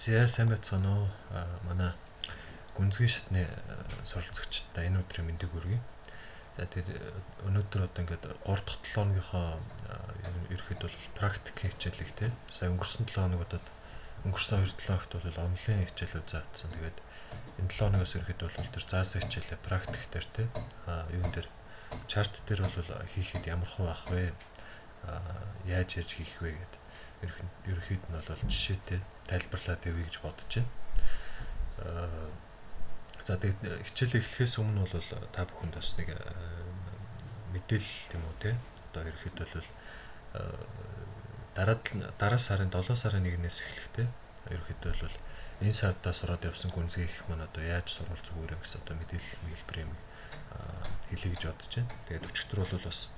За, сайн байцгаана уу? Манай гүнзгий шатны суралцагчдаа энэ өдрийн мэндийг хүргэе. За, тэгээд өнөөдөр одоо ингээд 3 дахь 7 хоногийнхоо ерөөхдөө бол практикийн хичээлийг, те. Сая өнгөрсөн 7 хоногудад, өнгөрсөн 2 7 хоногт бол онлайн хичээлүүд заасан. Тэгээд энэ 7 хоногоос ерөөхдөө бол тэр заасан хичээлээ практик дээр, те. Юун дээр, chart дээр бол хийхэд ямар хуу байх вэ? Яаж яаж хийх вэ гэдэг ерөнхийд нь бол жишээтэй тайлбарлаад явъя гэж бодож байна. За, тэгээд хичээлээ эхлэхээс өмнө бол та бүхэнд бас нэг мэдээлэл тийм үү, те. Одоо ерөнхийдөө бол дараа дараа сарын 7 сарын 1-ээс эхлэх, те. Ерөнхийдөө бол энэ сардаа сураад явсан гүнзгий их маань одоо яаж сурвал зүгээр вэ гэсэн одоо мэдээлэл хэлбэр юм хэлье гэж бодож байна. Тэгээд өчигдөр бол бас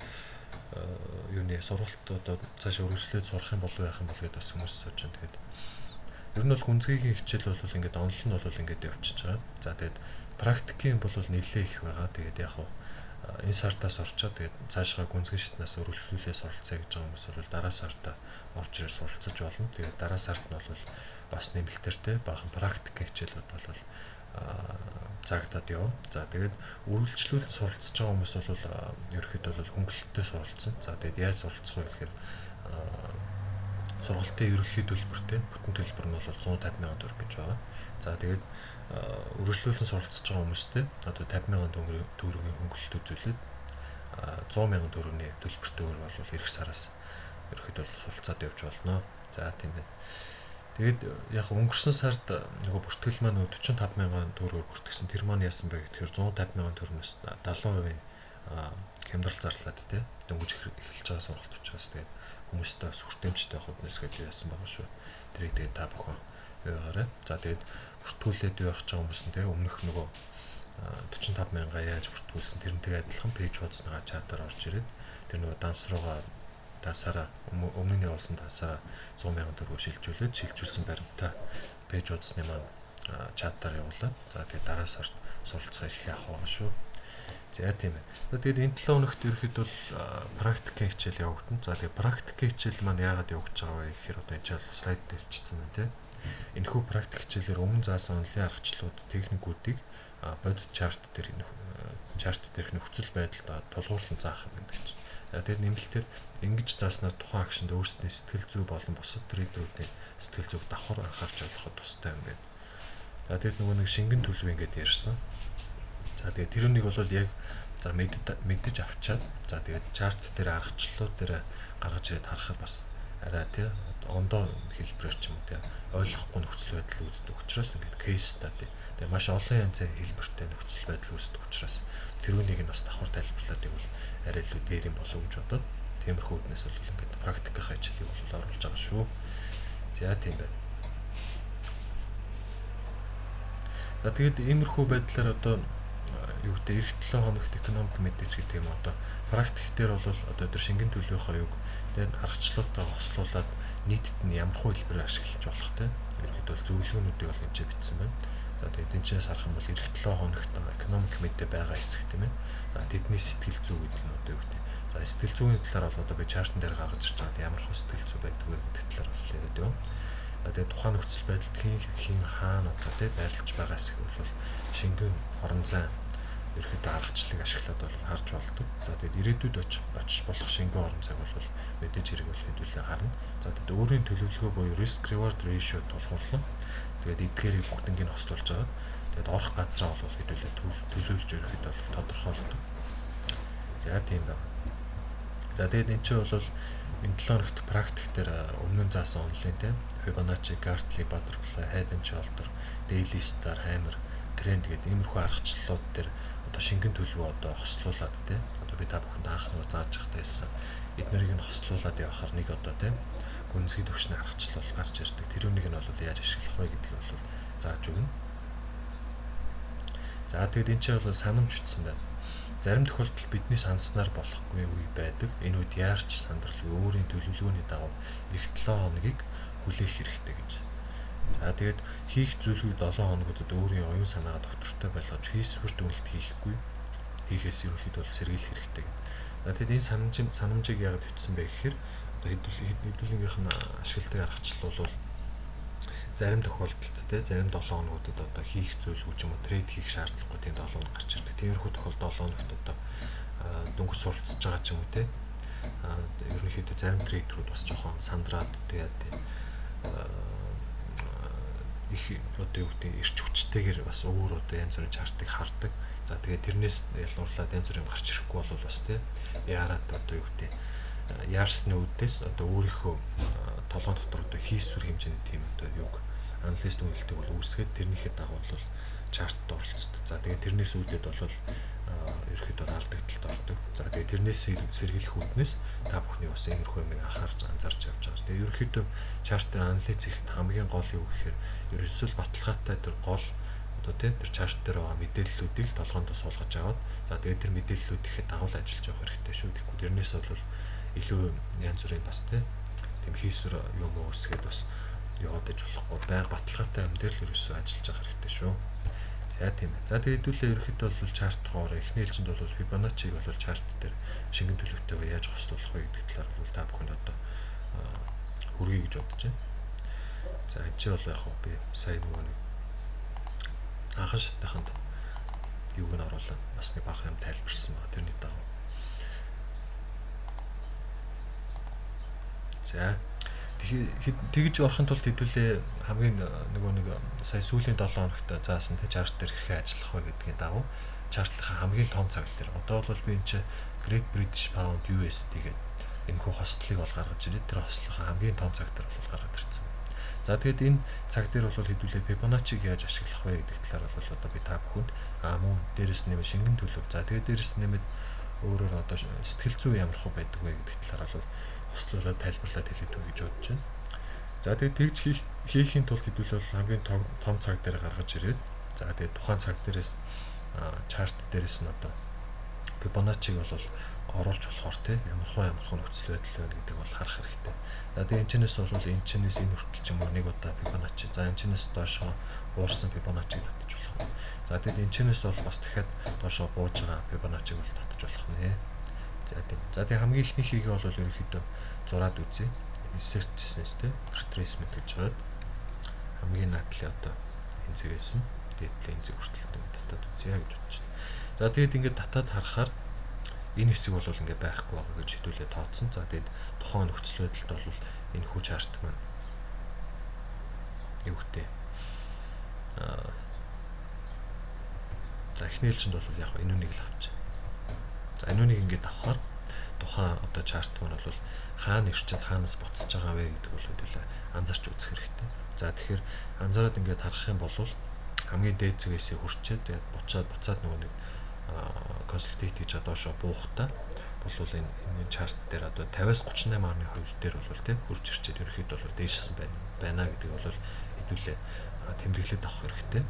юуны сургалт одоо цаашаа үргэлжлээд сурах юм болов, яах юм бол гэдээ бас хүмүүс асууж байна. Тэгээд ер нь бол гүнзгийгийн хичээл бол ингээд онлайн бол ингээд явчихж байгаа. За, тэгээд практикийн бол нэлээ их байгаа. Тэгээд яг хуу энэ сартаас орчоод, тэгээд цаашгаа гүнзгий шатнаас өргөжлүүлээ суралцъя гэж байгаа хүмүүс бол дараа сартаа орж ирээ суралцаж болно. Тэгээд дараа сард нь бол бас нэмэлтээр баахан практикийн хичээлүүд бол заагдаад явна. За, тэгээд үргэлжлүүлэн суралцж байгаа хүмүүс бол ерөөхдөө бол хөнгөлөлтөй суралцсан. За, тэгээд яаж суралцах вэ гэхээр сургалтын ерөнхий төлбөртэй бүтэн төлбөр нь бол 150 сая төгрөг гэж байгаа. За, тэгээд үргэлжлүүлэн суралцж байгаа хүмүүстэй одоо 50 сая төгрөгийн хөнгөлөлт үзүүлээд 100 сая төгрөгийн төлбөртэйгээр бол ирэх сараас ерөнхийдөө бол суралцаад явж болно. За, тийм байна. Тэгээд яг өнгөрсөн сард нөгөө бүртгэл маань 45 мянган төгрөгөөр бүртгэсэн. Тэр маань яасан бэ гэхээр 150 мянган төгрөгнөөс 70% хямдрал зарлаад, тий, дөнгөж эхэлж байгаа сургалт учраас тэгээд хүмүүстээ бас хүртээмжтэй байх үднэс гэж яасан байгаа шүү. Тэрийг тэгээд та бүхэн юугаарай. За, тэгээд бүртгүүлээд юу явах байгаа хүмүүс нь тэгээ өмнөх нөгөө 45 мянга яаж бүртгүүлсэн тэрнтэйгээ адилхан page хуудасныхаа чатаар орж ирээд тэр нөгөө данс руугаа дансаараа, өмнө нь явуулсан дансаараа 100 сая төгрөгөөр шилжүүлээд, шилжүүлсэн баримтаа page хуудасны маань чатаар явуулаад, за, тэгээд дараа сард суралцах эрхээ авах байгаа шүү. За, тийм ээ. Тэгээд энэ 7 хоногт ерөөхдөө бол практикийн хичээл явагдана. За, тэгээд практикийн хичээл маань яагаад явагдаж байгаа вэ гэхээр одоо энэ ч слайд дээр бичсэн байна, тийм. Энэхүү практик хичээлээр өмнө заасан онлайн аргачлалууд, техникүүдийг бодит chart дээрх нөхцөл байдалд тулгуурлан заах юм гэдэг чинь. За, тэр нэмэлтээр ингэж зааснаар тухайн агшинд өөрсдийн сэтгэл зүй болон бусад trader үүдийн сэтгэл зүйг давхар анхаарч ойлгоход тустай юм байна. За, тэгээд нөгөө нэг шингэн төлөв ингээд ярьсан. За, тэгээд тэрнийг бол яг за мэдэж авчаад, за, тэгээд chart дээр аргачлалууд дээр гаргаж ирээд харахад бас арай, тий, ондоо хэлбэрээр ч юм уу, тий, ойлгохгүй нөхцөл байдал үүсдэг учраас ингээд case study, тэгээ маш олон янзын хэлбэртэй нөхцөл байдал үүсдэг учраас тэрүүнийг нь бас давхар тайлбарлаад ивэл арай илүү дээр юм болов гэж бодоод тиймэрхүү үднэс бол ингээд практикийн хичээлийг бол оруулж байгаа шүү. За, тийм байна. За, тэгээд иймэрхүү байдлаар одоо юу гэдэг, ирэх 7 хоногт экономик мэдээч гэдэг юм, одоо практик дээр бол одоо тэр шингэн төлөвийнхөө юг тэгээд аргачлалуудаа хослуулад нийтэд нь ямар хуу хэлбэрээр ашиглаж болох, те, ерөнхийдөө бол зөвлөгөөнүүдийг бол энэ бичсэн байна. За, тэгээд энэ ч харах юм бол ирэх 7 хоногт экономик мэдээ байгаа хэсэг, тийм ээ. За, тэдний сэтгэл зүй гэдэг нь одоо юу гэдэг. За, сэтгэл зүйн талаар бол одоо би chart ан дээр гаргаж ирж байгаа ямар хуу сэтгэл зүй байдаг вэ гэдэг талаар бол яриад байна. За, тэгээд тухайн нөхцөл байдалд хэн хэн хаана одоо, тий, байрлаж байгаа хэсэг бол шингэн орон зай ерөөхдөө аргачлалыг ашиглаад бол харж болдог. За, тэгээд ирээдүйд очиж очиж болох шингэн орон зайг бол мэдээж хэрэг бол хэдүүлээ гарна. За, тэгээд өөрийн төлөвлөгөө буюу risk reward ratio тулгуурлан тэгээд эдгээрийг бүгднийг хослуулж байгаа. Тэгээд орох газраа бол хэдүүлээ төлөвлөж ерөөхдөө бол тодорхойлдог. За, тийм байна. За, тэгээд энэ чинь бол энэ 7 хоногт практик дээр өмнө нь заасан онлайн, тийм, Fibonacci, Gartley, Butterfly, Head and Shoulder, Daily Star, Hammer, Trend гэдэг иймэрхүү аргачлалууд дээр одоо шингэн төлөвөө одоо хослуулад, тийм, одоо би та бүхэнд анх нөгөө зааж байхдаа хэлсэн эднэрийг нь хослуулад явахаар нэг одоо, тийм, гүнзгий түвшний аргачлал бол гарч ирдэг. Тэр үнийг нь бол яаж ашиглах вэ гэдгийг бол зааж өгнө. За, тэгэд энэ чинь бол санамж үтсэн байна. Зарим тохиолдолд бидний санснаар болохгүй үе байдаг. Энэ үед яарч сандралгүй өөрийн төлөвлөгөөний дагуу ирэх 7 хоногийг хүлээх хэрэгтэй гэж. За, тэгээд хийх зүйлгүй 7 хоногудад өөрийн оюун санаагаа доктортой байлгаж хийсвэр дүнэлт хийхгүй хийхээс ерөнхийдөө бол сэргийлэх хэрэгтэй гэдэг. За, тэгэд энэ санамжийг яагаад бичсэн бэ гэхээр одоо хэдүүлэнгийнх нь ашигладаг аргачлал бол зарим тохиолдолд те зарим 7 хоногудад одоо хийх зүйлгүй ч юм уу trade хийх шаардлагагүй тийм 7 хоног гарч ирдэг. Тиймэрхүү тохиолдолд 7 хоногт одоо дөнгөж суралцж байгаа ч юм уу те ерөнхийдөө зарим trader үүд бас жоохон сандраад тэгээд их одоо юу гэдэг эрч хүчтэйгээр бас өөр одоо янз бүрийн chart ыг хардаг. За тэгээд тэрнээс ялгуурлаад янз бүрийн гарч ирэхгүй бол бас те яарад одоо юу гэдэг яарсны үүднээс одоо өөрийнхөө толгойн дотор одоо хийсвэр хэмжээний тийм одоо юг анализ дүгнэлтийг бол үүсгээд тэрнийхээ дагуу бол chart д оролцдог. За тэгээд тэрнээс үүдээд бол ерөөхдөө алдагдлалд ордог. За тэгээд тэрнээс сэргийлэх үүднээс та бүхний бас иймэрхүү юмыг анхаарч анзаарч явж байгаа. Тэгээд ерөөхдөө chart дээр анализ хийхэд хамгийн гол юу гэхээр ерөөсөө л баталгаатай тэр гол одоо тийм тэр chart дээр байгаа мэдээллүүдийг л толгоонд суулгаж аваад за тэгээд тэр мэдээллүүдийнхээ дагуу л ажиллаж явах хэрэгтэй шүү. Тэгэхгүй тэрнээс бол илүү янз бүрийн бас тийм хийсвэр юм үүсгээд бас яваад иж болохгүй байнга баталгаатай юм дээр л ерөөсөө ажиллаж явах хэрэгтэй шүү. За тийм ээ. За тэгээд хэдүүлээ ерөөхдөө бол chart руу эхний ээлжинд бол Fibonacci-г бол chart дээр шингэн төлөвтэйгээ яаж хослуулах вэ гэдэг талаар бол та бүхэнд одоо хүргэе гэж бодож байна. За энэ чинь бол яг хөө би сая нөгөө нэг анхан шатныханд юуг нь оруулаад бас нэг бага юм тайлбарсан байгаа. Тэрний дагуу. За тэгж орохын тулд хэдүүлээ хамгийн нөгөө нэг сая сүүлийн 7 хоногт заасан те chart дээр хэрхэн ажиллах вэ гэдгийн дагуу chart ынхаа хамгийн том цаг дээр одоо бол би энэ чи Great British Pound USD гэдэг энэхүү хослолыг бол гаргаж ирээд тэр хослолынхаа хамгийн том цаг дээр бол гаргаад ирсэн. За тэгэд энэ цаг дээр бол хэдүүлээ Fibonacci-г яаж ашиглах вэ гэдэг талаар бол одоо би та бүхэнд мөн дээрэс нэмээд шингэн төлөв. За тэгээд дээрэс нэмээд өөрөөр одоо сэтгэл зүй ямар хөө байдаг вэ гэдэг талаар бол хослуулаад тайлбарлаад хэлээд үгүй гэж бодож байна. За тэгээд тэгж хийхийн тулд хэдүүлээ бол хамгийн том цаг дээр гаргаж ирээд за тэгээд тухайн цаг дээрээс chart дээрээс нь одоо Fibonacci-г бол оруулж болохоор те ямар хөө нөхцөл байдал байна гэдэг бол харах хэрэгтэй. За тэгээд энэ чинээс бол энэ чинээс энэ хүртэл ч юм уу нэг удаа Fibonacci. За энэ чинээс доошоо буурсан Fibonacci-г татаж болох. За тэгээд энэ чинээс бол бас дахиад доошоо бууж байгаа Fibonacci-г бол татаж болох нэ. За тийм. За тэгээд хамгийн эхнийхийг бол ерөнхийдөө зураад үзье. Insert гэснээс те retracement гэж байгаад хамгийн наадлын одоо энэ цэгээс нь дээдлийн энэ цэг хүртэл ингээд татаад үзье гэж бодож байна. За тэгээд ингээд татаад харахаар энэ хэсэг бол ингээд байхгүй байгаа гэж хэдүүлээ тооцсон. За тэгээд тухайн нөхцөл байдалд бол энэ хүү chart маань юу гэдэг за эхний ээлжинд бол яг энэ үнийг л авчих. За энэ үнийг ингээд авахаар тухайн одоо chart маань бол хаана ирчээд хаанаас буцаж байгаа вэ гэдэг бол хэдүүлээ анзаарч үзэх хэрэгтэй. За тэгэхээр анзаараад ингээд харах юм бол хамгийн дээд зүгээсээ хүрчээд тэгээд буцаад нөгөө нэг consolidate гэж доошоо буухтаа болвол энэ chart дээр одоо 50-аас 38.2 дээр бол тийм хурж ирчээд ерөнхийдөө бол дээшсэн байна гэдэг бол хэдүүлээ тэмдэглээд авах хэрэгтэй.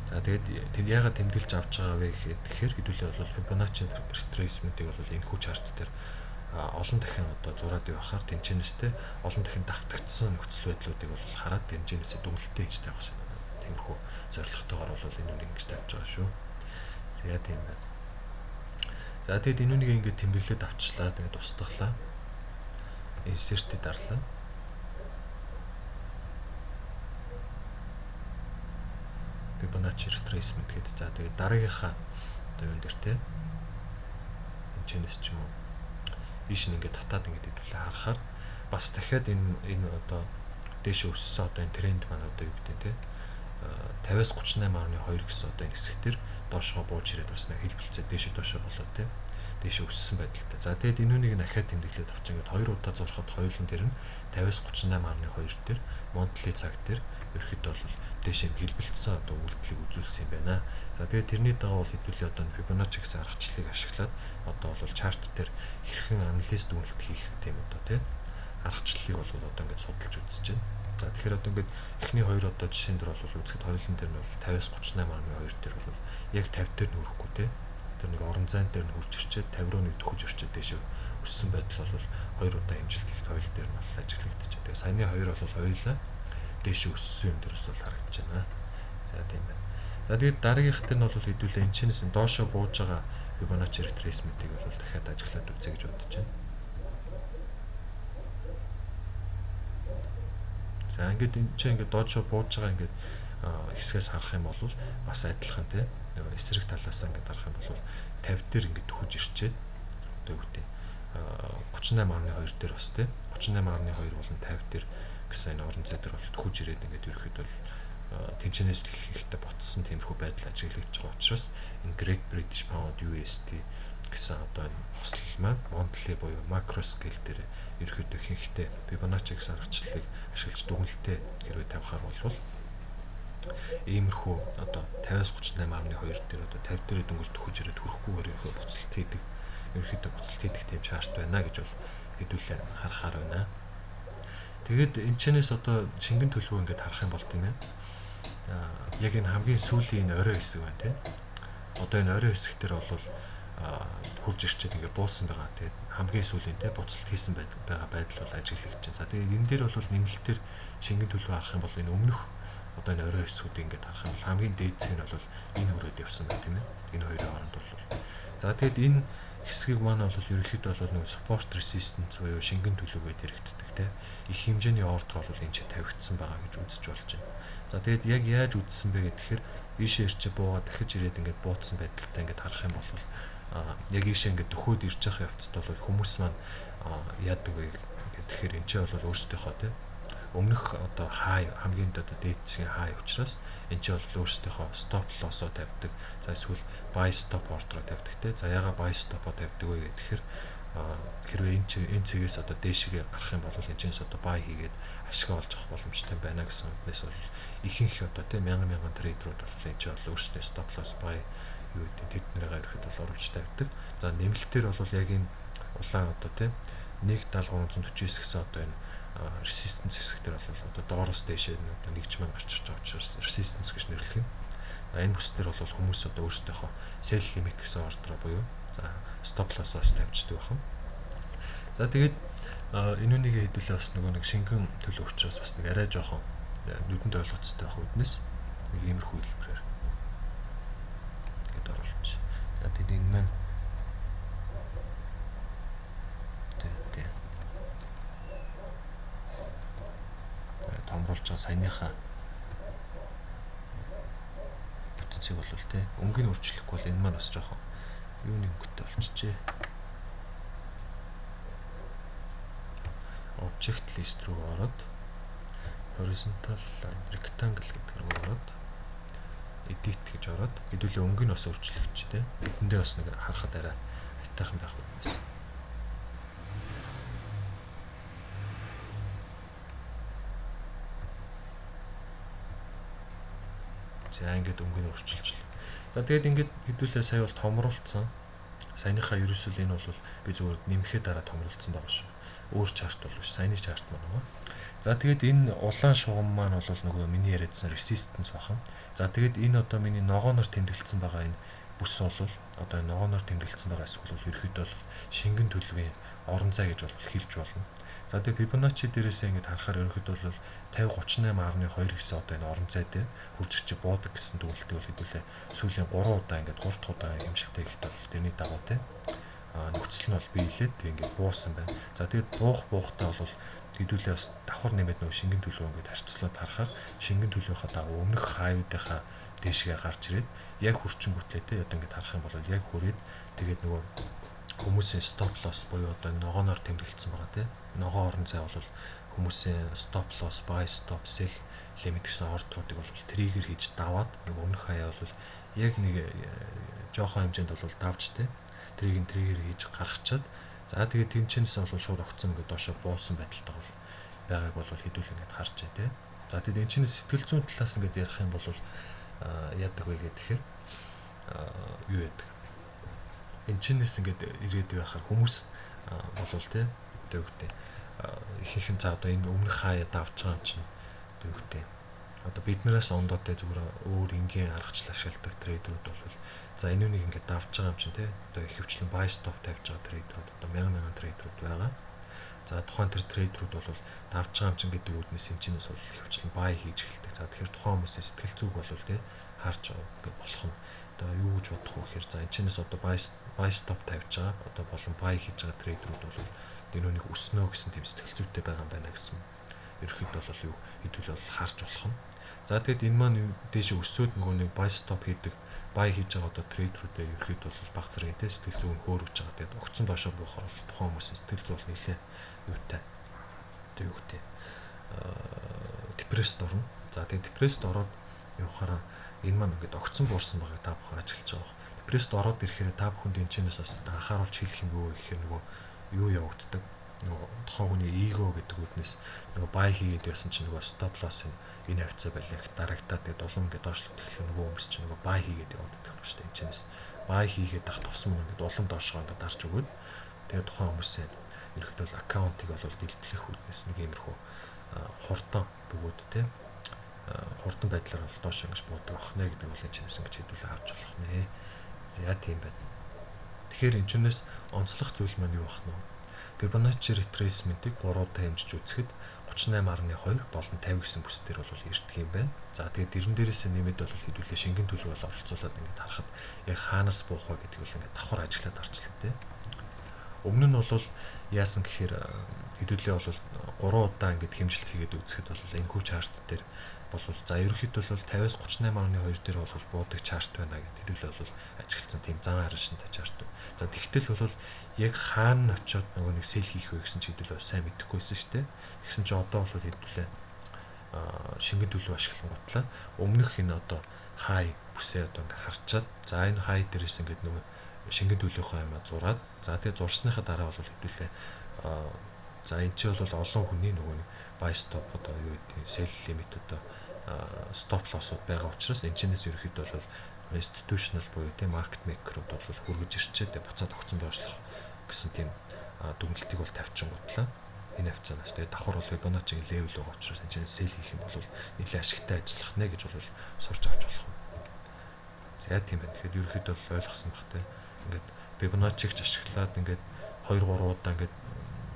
За тэгээд тэр яагаад тэмдэглэж авч байгаа вэ гэхээр хэдүүлээ бол Fibonacci retracement-ийг бол энэ хүү chart дээр олон дахин одоо зураад явахаар тэнцэнэстэй олон дахин давтагдсан нөхцөл байдлуудыг бол хараад тэнцэнээсээ дүгнэлтээ хийж тавих шээ. Тиймэрхүү зорилготойгоор бол энэ үнийг ингэж тавьж байгаа шүү. За тийм байна. За тэгээд энэ үнийг ингээд тэмдэглээд авчлаа. Тэгээд устгалаа. Insert-ийг дарлаа. Fibonacci retracement гэдэг. За тэгээд дараагийнхаа одоо юун дээр те энэ чинээс ч юм уу ийш нь ингээд татаад ингээд хэдүүлээ харахаар бас дахиад энэ одоо дээш өссөн одоо энэ тренд маань одоо юу гэдэг те 50-аас 38.2 гэсэн одоо энэ хэсэг дээр доошгоо бууж ирээд бас нэг хэлбэлцээ дээшээ доошоо болоод те дээшээ өссөн байдалтай. За тэгээд энэ үнийг дахиад тэмдэглээд авчих ингээд хоёр удаа зурхад хоёулын дээр нь 50-аас 38.2 дээр monthly цаг дээр ерөөхдөө бол дээшээ хэлбэлцсэн одоо үйлдэлийг үзүүлсэн юм байна. За тэгээд тэрний дагуу бол хэдүүлээ одоо Fibonacci гэсэн аргачлалыг ашиглаад одоо бол chart дээр хэрхэн анализ дүгнэлт хийх тийм одоо тий аргачлалыг бол одоо ингээд судалж үзэж байна. За тэгэхээр одоо ингээд эхний хоёр одоо жишээн дээр бол үзэхэд хоёулын дээр нь бол 50-аас 38.2 дээр бол яг 50 дээр нь хүрэхгүй тий. Тэр нэг орон зайн дээр нь хурж ирчээд 50 руу нэг төхөж ирчээд дээшээ өссөн байдал бол хоёр удаа хэмжилт хийхэд хоёул дээр нь бол ажиглагдчих. Тэгээ саяны хоёр бол хоёулаа дээшээ өссөн юм дээрээс бол харагдаж байна. За тийм байна. За тэгээд дараагийнх дээр нь бол хэдүүлээ энэ чинээс нь доошоо бууж байгаа Fibonacci retracement-ийг бол дахиад ажиглаад үзье гэж бодож байна. За ингээд энэ чинь ингээд доошо бууж байгаа ингээд хэсгээс харах юм бол бас адилхан тий. Эсрэг талаас ингээд харах юм бол 50 дээр ингээд төхөж ирчээд одоо юу гэдэг 38.2 дээр бас тий 38.2 болон 50 дээр гэсэн энэ орон зай дээр бол төхөж ирээд ингээд ерөөхдөө бол тэнцэнээс л ихтэй ботсон тиймэрхүү байдал ажиглагдж байгаа учраас энэ Great British Pound USD гэсэн одоо энэ хослол маань monthly буюу macro scale дээр ерөөхдөө ихэнхдээ Fibonacci гэсэн аргачлалыг ашиглаж дүгнэлтээ хэрвээ тавихаар бол иймэрхүү одоо 50-аас 38.2 дээр одоо 50 дээр дөнгөж төхөж ирээд хүрэхгүйгээр ерөнхийдөө буцалт хийдэг ерөнхийдөө буцалт хийдэг тийм chart байна гэж бол хэдүүлээ харахаар байна. Тэгээд энэ чэнэс одоо шингэн төлөвөө ингээд харах юм бол тийм ээ. Яг энэ хамгийн сүүлийн энэ орой хэсэг байна тийм. Одоо энэ орой хэсэг дээр бол хурж ирчээд ингээд буусан байгаа. Тэгээд хамгийн сүүлийн те буцалт хийсэн байгаа байдал бол ажиглагдаж байна. За тэгээд энэ дээр бол нэмэлтээр шингэн төлөвөө харах юм бол энэ өмнөх одоо энэ орой хэсгүүдийг ингээд харах юм бол хамгийн дээд цэг нь бол энэ хүрээд явсан байна тийм ээ. Энэ хоёрын хооронд бол. За тэгээд энэ хэсгийг маань бол ерөнхийдөө бол нэг support resistance буюу шингэн төлөв гэдээ яригддаг те. Их хэмжээний ордер бол энэ ч тавигдсан байгаа гэж үзэж болж байна. За тэгээд яг яаж үзсэн бэ гэхээр ийшээ ирчээ буугаа дахиж ирээд ингээд бууцсан байдалтай ингээд харах юм бол яг ийшээ ингээд дөхөөд ирж байгаа явцад бол хүмүүс маань яадаг вэ гэхээр энэ ч бол өөрсдийнхөө те өмнөх одоо хай хамгийн одоо дээд зэсгийн хай учраас энэ ч бол өөрсдийнхөө stop loss-оо тавьдаг. За эсвэл buy stop order-оо тавьдаг те. За яга buy stop-оо тавьдаг вэ гэхээр хэрвээ энэ цэгээс одоо дээшгээ гарах юм бол энэ чэнэс одоо buy хийгээд ашиг олж авах боломжтой байна гэсэн үгнээс бол ихэнх одоо те мянган мянган trader үүд бол энэ ч бол өөрсдөө stop loss buy юу гэдэг тэднэрээ ерөөхдөө бол оруулж тавьдаг. За нэмэлтээр бол яг энэ улаан одоо те 1.7349 гэсэн одоо энэ resistance хэсэг дээр бол одоо доороос дээшээ одоо нэгж маань гарч ирж байгаа учраас resistance гэж нэрлэх юм. За энэ бүс дээр бол хүмүүс одоо өөрсдийнхөө sell limit гэсэн order оо буюу за stop loss-оос тавьчихдаг байна. За тэгээд энэ үнийг хэдүүлээ бас нөгөө нэг шингэн төлөв учраас бас нэг арай жоохон нүдэнд ойлгоцтой байх үүднээс нэг иймэрхүү хэлбэрээр гээд оруулж. За тэгээд энэ маань тий томруулж байгаа саяныхаа бүтцийг бол те өнгөний өөрчлөхгүй бол энэ маань бас жоохон юуны өнгөтэй болчихжээ. Object list руу ороод horizontal line rectangle гэдэг рүү ороод edit гэж ороод хэдүүлээ өнгө нь бас өөрчлөгч те. Эдэндээ бас нэг харахад арай айтайхан байх үгнээс. За ингээд өнгө нь өөрчилж. За тэгээд ингээд хэдүүлээ сая бол томруулсан. Саяныхаа ерөөсөл энэ бол би зүгээр нэмэхээ дараа томруулсан байгаа шүү. Өөр chart бол биш, саяны chart маань байгаа. За тэгээд энэ улаан шугам маань бол нөгөө миний яриадсан resistance бахан. За тэгээд энэ одоо миний ногооноор тэмдэглэсэн байгаа энэ бүс бол одоо энэ ногооноор тэмдэглэсэн байгаа хэсэг бол ерөөхдөө бол шингэн төлөвийн орон зай гэж бол хэлж болно. За тэгээд Fibonacci дээрээсээ ингээд харахаар ерөнхийдөө бол 50 38.2 гэсэн одоо энэ орон зай дээр хурж ирчээ буудаг гэсэн дүгнэлтийг бол хэдүүлээ сүүлийн 3 удаа ингээд 3 дахь удаа хэмжилтээ хийхэд бол тэрний дагуу те нөхцөл нь бол биелээд тэг ингээд буусан байна. За тэгээд буухтаа бол хэдүүлээ бас давхар нэмээд нөгөө шингэн төлөв ингээд харьцуулаад харахаар шингэн төлөвийнхаа дагуу өмнөх хаюудынхаа дээшгээ гарч ирээд яг хурчингүүтлээ те одоо ингээд харах юм бол яг хүрээд тэгээд нөгөө хүмүүсийн stop loss буюу одоо ногооноор тэмдэглэсэн байгаа тийм ногоон орон зай бол хүмүүсийн stop loss, buy stop, sell limit гэсэн order уудыг бол trigger хийж даваад нэг өмнөх хаяа бол яг нэг жоохон хэмжээнд бол давж тийм тэрийг нь trigger хийж гаргачаад за тэгээд тэнцэнээс бол шууд огцом ингээд доошо буусан байдалтай бол байгааг бол хэдүүл ингээд харж байна тийм. За тэгээд энэ чинь сэтгэл зүйн талаас ингээд ярих юм бол яадаг вэ гэхээр юу яадаг. Энэ чинээс ингээд ирээд байхаар хүмүүс болвол тийм одоо юу гэдэг ихэнх нь за одоо энэ өмнөх хаяа давж байгаа юм чинь одоо юу гэдэг одоо биднээс ондоотой зүгээр өөр энгийн аргачлал ашигладаг trader үүд бол за энэ үнийг ингээд давж байгаа юм чинь тий одоо ихэвчлэн buy stop тавьж байгаа trader үүд одоо мянган мянган trader үүд байгаа. За тухайн тэр trader үүд бол давж байгаа юм чинь гэдэг үүднээс энэ чинээс бол ихэвчлэн buy хийж эхэлдэг. За тэгэхээр тухайн хүмүүсийн сэтгэл зүг бол тий харж ингээд болох нь одоо юу гэж бодох вэ гэхээр за энэ чинээс одоо buy stop тавьж байгаа одоо болон buy хийж байгаа trader үүд бол энэ үнийг өснө гэсэн тийм сэтгэл зүйтэй байгаа юм байна гэсэн Ерөнхийдөө бол юу хэдүүл бол харж болох нь. За, тэгэд энэ маань дээшээ өсөөд нөгөө нэг buy stop хийдэг, buy хийж байгаа одоо trader үүдээ ерөнхийдөө бол баг зэрэг те сэтгэл зүйн хөөрөж байгаа. Тэгээд огцон доошоо буухаар бол тухайн хүмүүсийн сэтгэл зүй бол нэлээ юутай. Одоо юу гэдэг, depressed орно. За, тэгээд depressed ороод явахаараа энэ маань ингээд огцон буурсан байгааг та бүхэн ажиглаж байгаа. Depressed ороод ирэхээр та бүхэнд энэ чэнэс бас анхааруулж хэлэх юм юу гэхээр нөгөө юу явагддаг. Нөгөө тухайн хүний эго гэдэг үднэс нөгөө buy хийгээд явсан чинь нөгөө stop loss энэ хавцаа байлаа их дарагтаа, тэгээд улам ингээд доошлох тэгэхээр нөгөө хүмүүс чинь нөгөө buy хийгээд яваад байдаг юм шүү дээ. Энэ чэнэс buy хийгээд ах тусам ингээд улам доошгоо ингээд дарж өгөөд, тэгээд тухайн хүмүүсийн ерөнхийдөө бол account ыг бол дэлбэлэх үүднээс нэг иймэрхүү хурдан бөгөөд тийм хурдан байдлаар бол доош ингэж буудаг бах нэ гэдэг бол энэ чинээс ингэж хэдүүлээ авч болох нэ. За, тийм байна. Тэгэхээр энэ чинээс онцлог зүйл маань юу бах нь вэ? Fibonacci retracement-ийг 3 удаа хэмжиж үзэхэд 38.2 болон 50 гэсэн бүс дээр бол ирдэг юм байна. За, тэгээд дэрэн дээрээсээ нэмээд бол хэдүүлээ шингэн төлөв бол оролцуулаад ингээд харахад яг хаанаас буух вэ гэдгийг бол ингээд давхар ажиллаад харчлаа тий. Өмнө нь бол яасан гэхээр хэдүүлээ бол 3 удаа ингээд хэмжилт хийгээд үзэхэд бол энэ хүү chart дээр бол за ерөнхийдөө бол 50-аас 38.2 дээр бол буудаг chart байна гэд хэдүүлээ бол ажигласан тийм зан араншинтай chart. За, тэгтэл бол яг хаана очиод нөгөө нэг sell хийх вэ гэсэн чи хэдүүлээ сайн мэдэхгүй байсан шүү дээ. Тэгсэн чи одоо бол хэдүүлээ шингэн төлөв ашиглангуутлаа өмнөх энэ одоо хай бүсээ одоо ингээ харчаад, за энэ хай дээрээс ингээд нөгөө шингэн төлөвийнхөө юмаа зураад, за тэгээ зурсныхаа дараа бол хэдүүлээ за энэ чи бол олон хүний нөгөө нэг buy stop, одоо юу гэдэг, sell limit, одоо stop loss-ууд байгаа учраас энэ чинээс ерөөхдөө бол institutional буюу тийм market maker-ууд бол хүргэж ирчээд буцаад өгсөн доошлох гэсэн тийм дүгнэлтийг бол тавьчихгуудлаа энэ хавцаанаас. Тэгээд давхар бол Fibonacci level байгаа учраас энэ чинь sell хийх юм бол нэлээд ашигтай ажиллах нэ гэж бол сурч авч болох юм. За, тийм байна. Тэгэхээр ерөнхийдөө бол ойлгосон бах те. Ингээд Fibonacci-г ч ашиглаад ингээд 2 3 удаа ингээд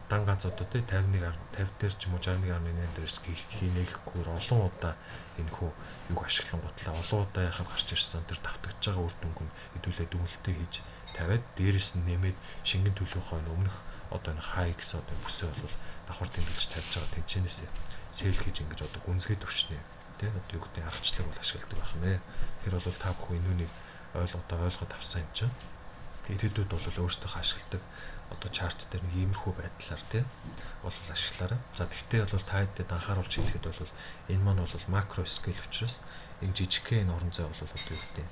дан ганц одоо тий 51 50 дээр ч юм уу 61.8 дээр risk хийнэхгүй олон удаа энэ хүү юг ашиглангуутлаа олон удаа яхад гарч ирсэн тэр давтагдж байгаа үр дүнг нь хэдүүлээ дүгнэлтээ хийж тавиад, дээрэс нь нэмээд шингэн төлөвийнхөө өмнөх одоо энэ хай гэсэн одоо бүсээ бол давхар тэмдэглэж тавьж байгаа тэнцэнээс sell хийж ингэж одоо гүнзгий төвшний тий одоо юу гэдэг аргачлалыг бол ашигладаг байх нэ. Тэгэхээр бол та бүхэн энэ үнийг одоо ойлгоод авсан юм чинь ирээдүйд бол өөрсдийнхөө ашигладаг одоо chart дээр нэг иймэрхүү байдлаар тий бол ашиглаарай. За, тэгтээ бол та хэдэд анхааруулж хэлэхэд бол энэ маань бол macro scale учраас энэ жижигхэн энэ орон зай бол одоо юу гэдэг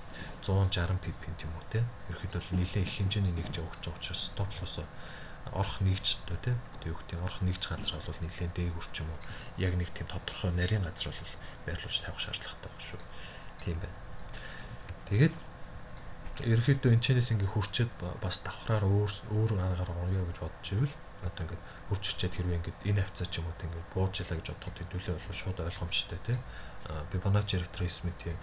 160 pip юм уу тий. Ерөнхийдөө бол нэлээд их хэмжээний нэгж явагдаж байгаа учраас stop loss орох нэгж одоо тий юу гэдэг орох нэгж газар бол нэлээд дээгүр ч юм уу яг нэг тийм тодорхой нарийн газар бол байрлуулж тавих шаардлагатай байх шүү. Тийм байна. Тэгээд ерөнхийдөө энэ чэнэс ингээ хурчээд бас давхраар өөр өөр аргаар орё гэж бодож ивэл одоо ингээд хурж ирчээд хэрвээ ингээд энэ хавцаа ч юм уу ингээд бууж илаа гэж бодоход хэдүүлээ бол шууд ойлгомжтой тий. Fibonacci retracement-ийн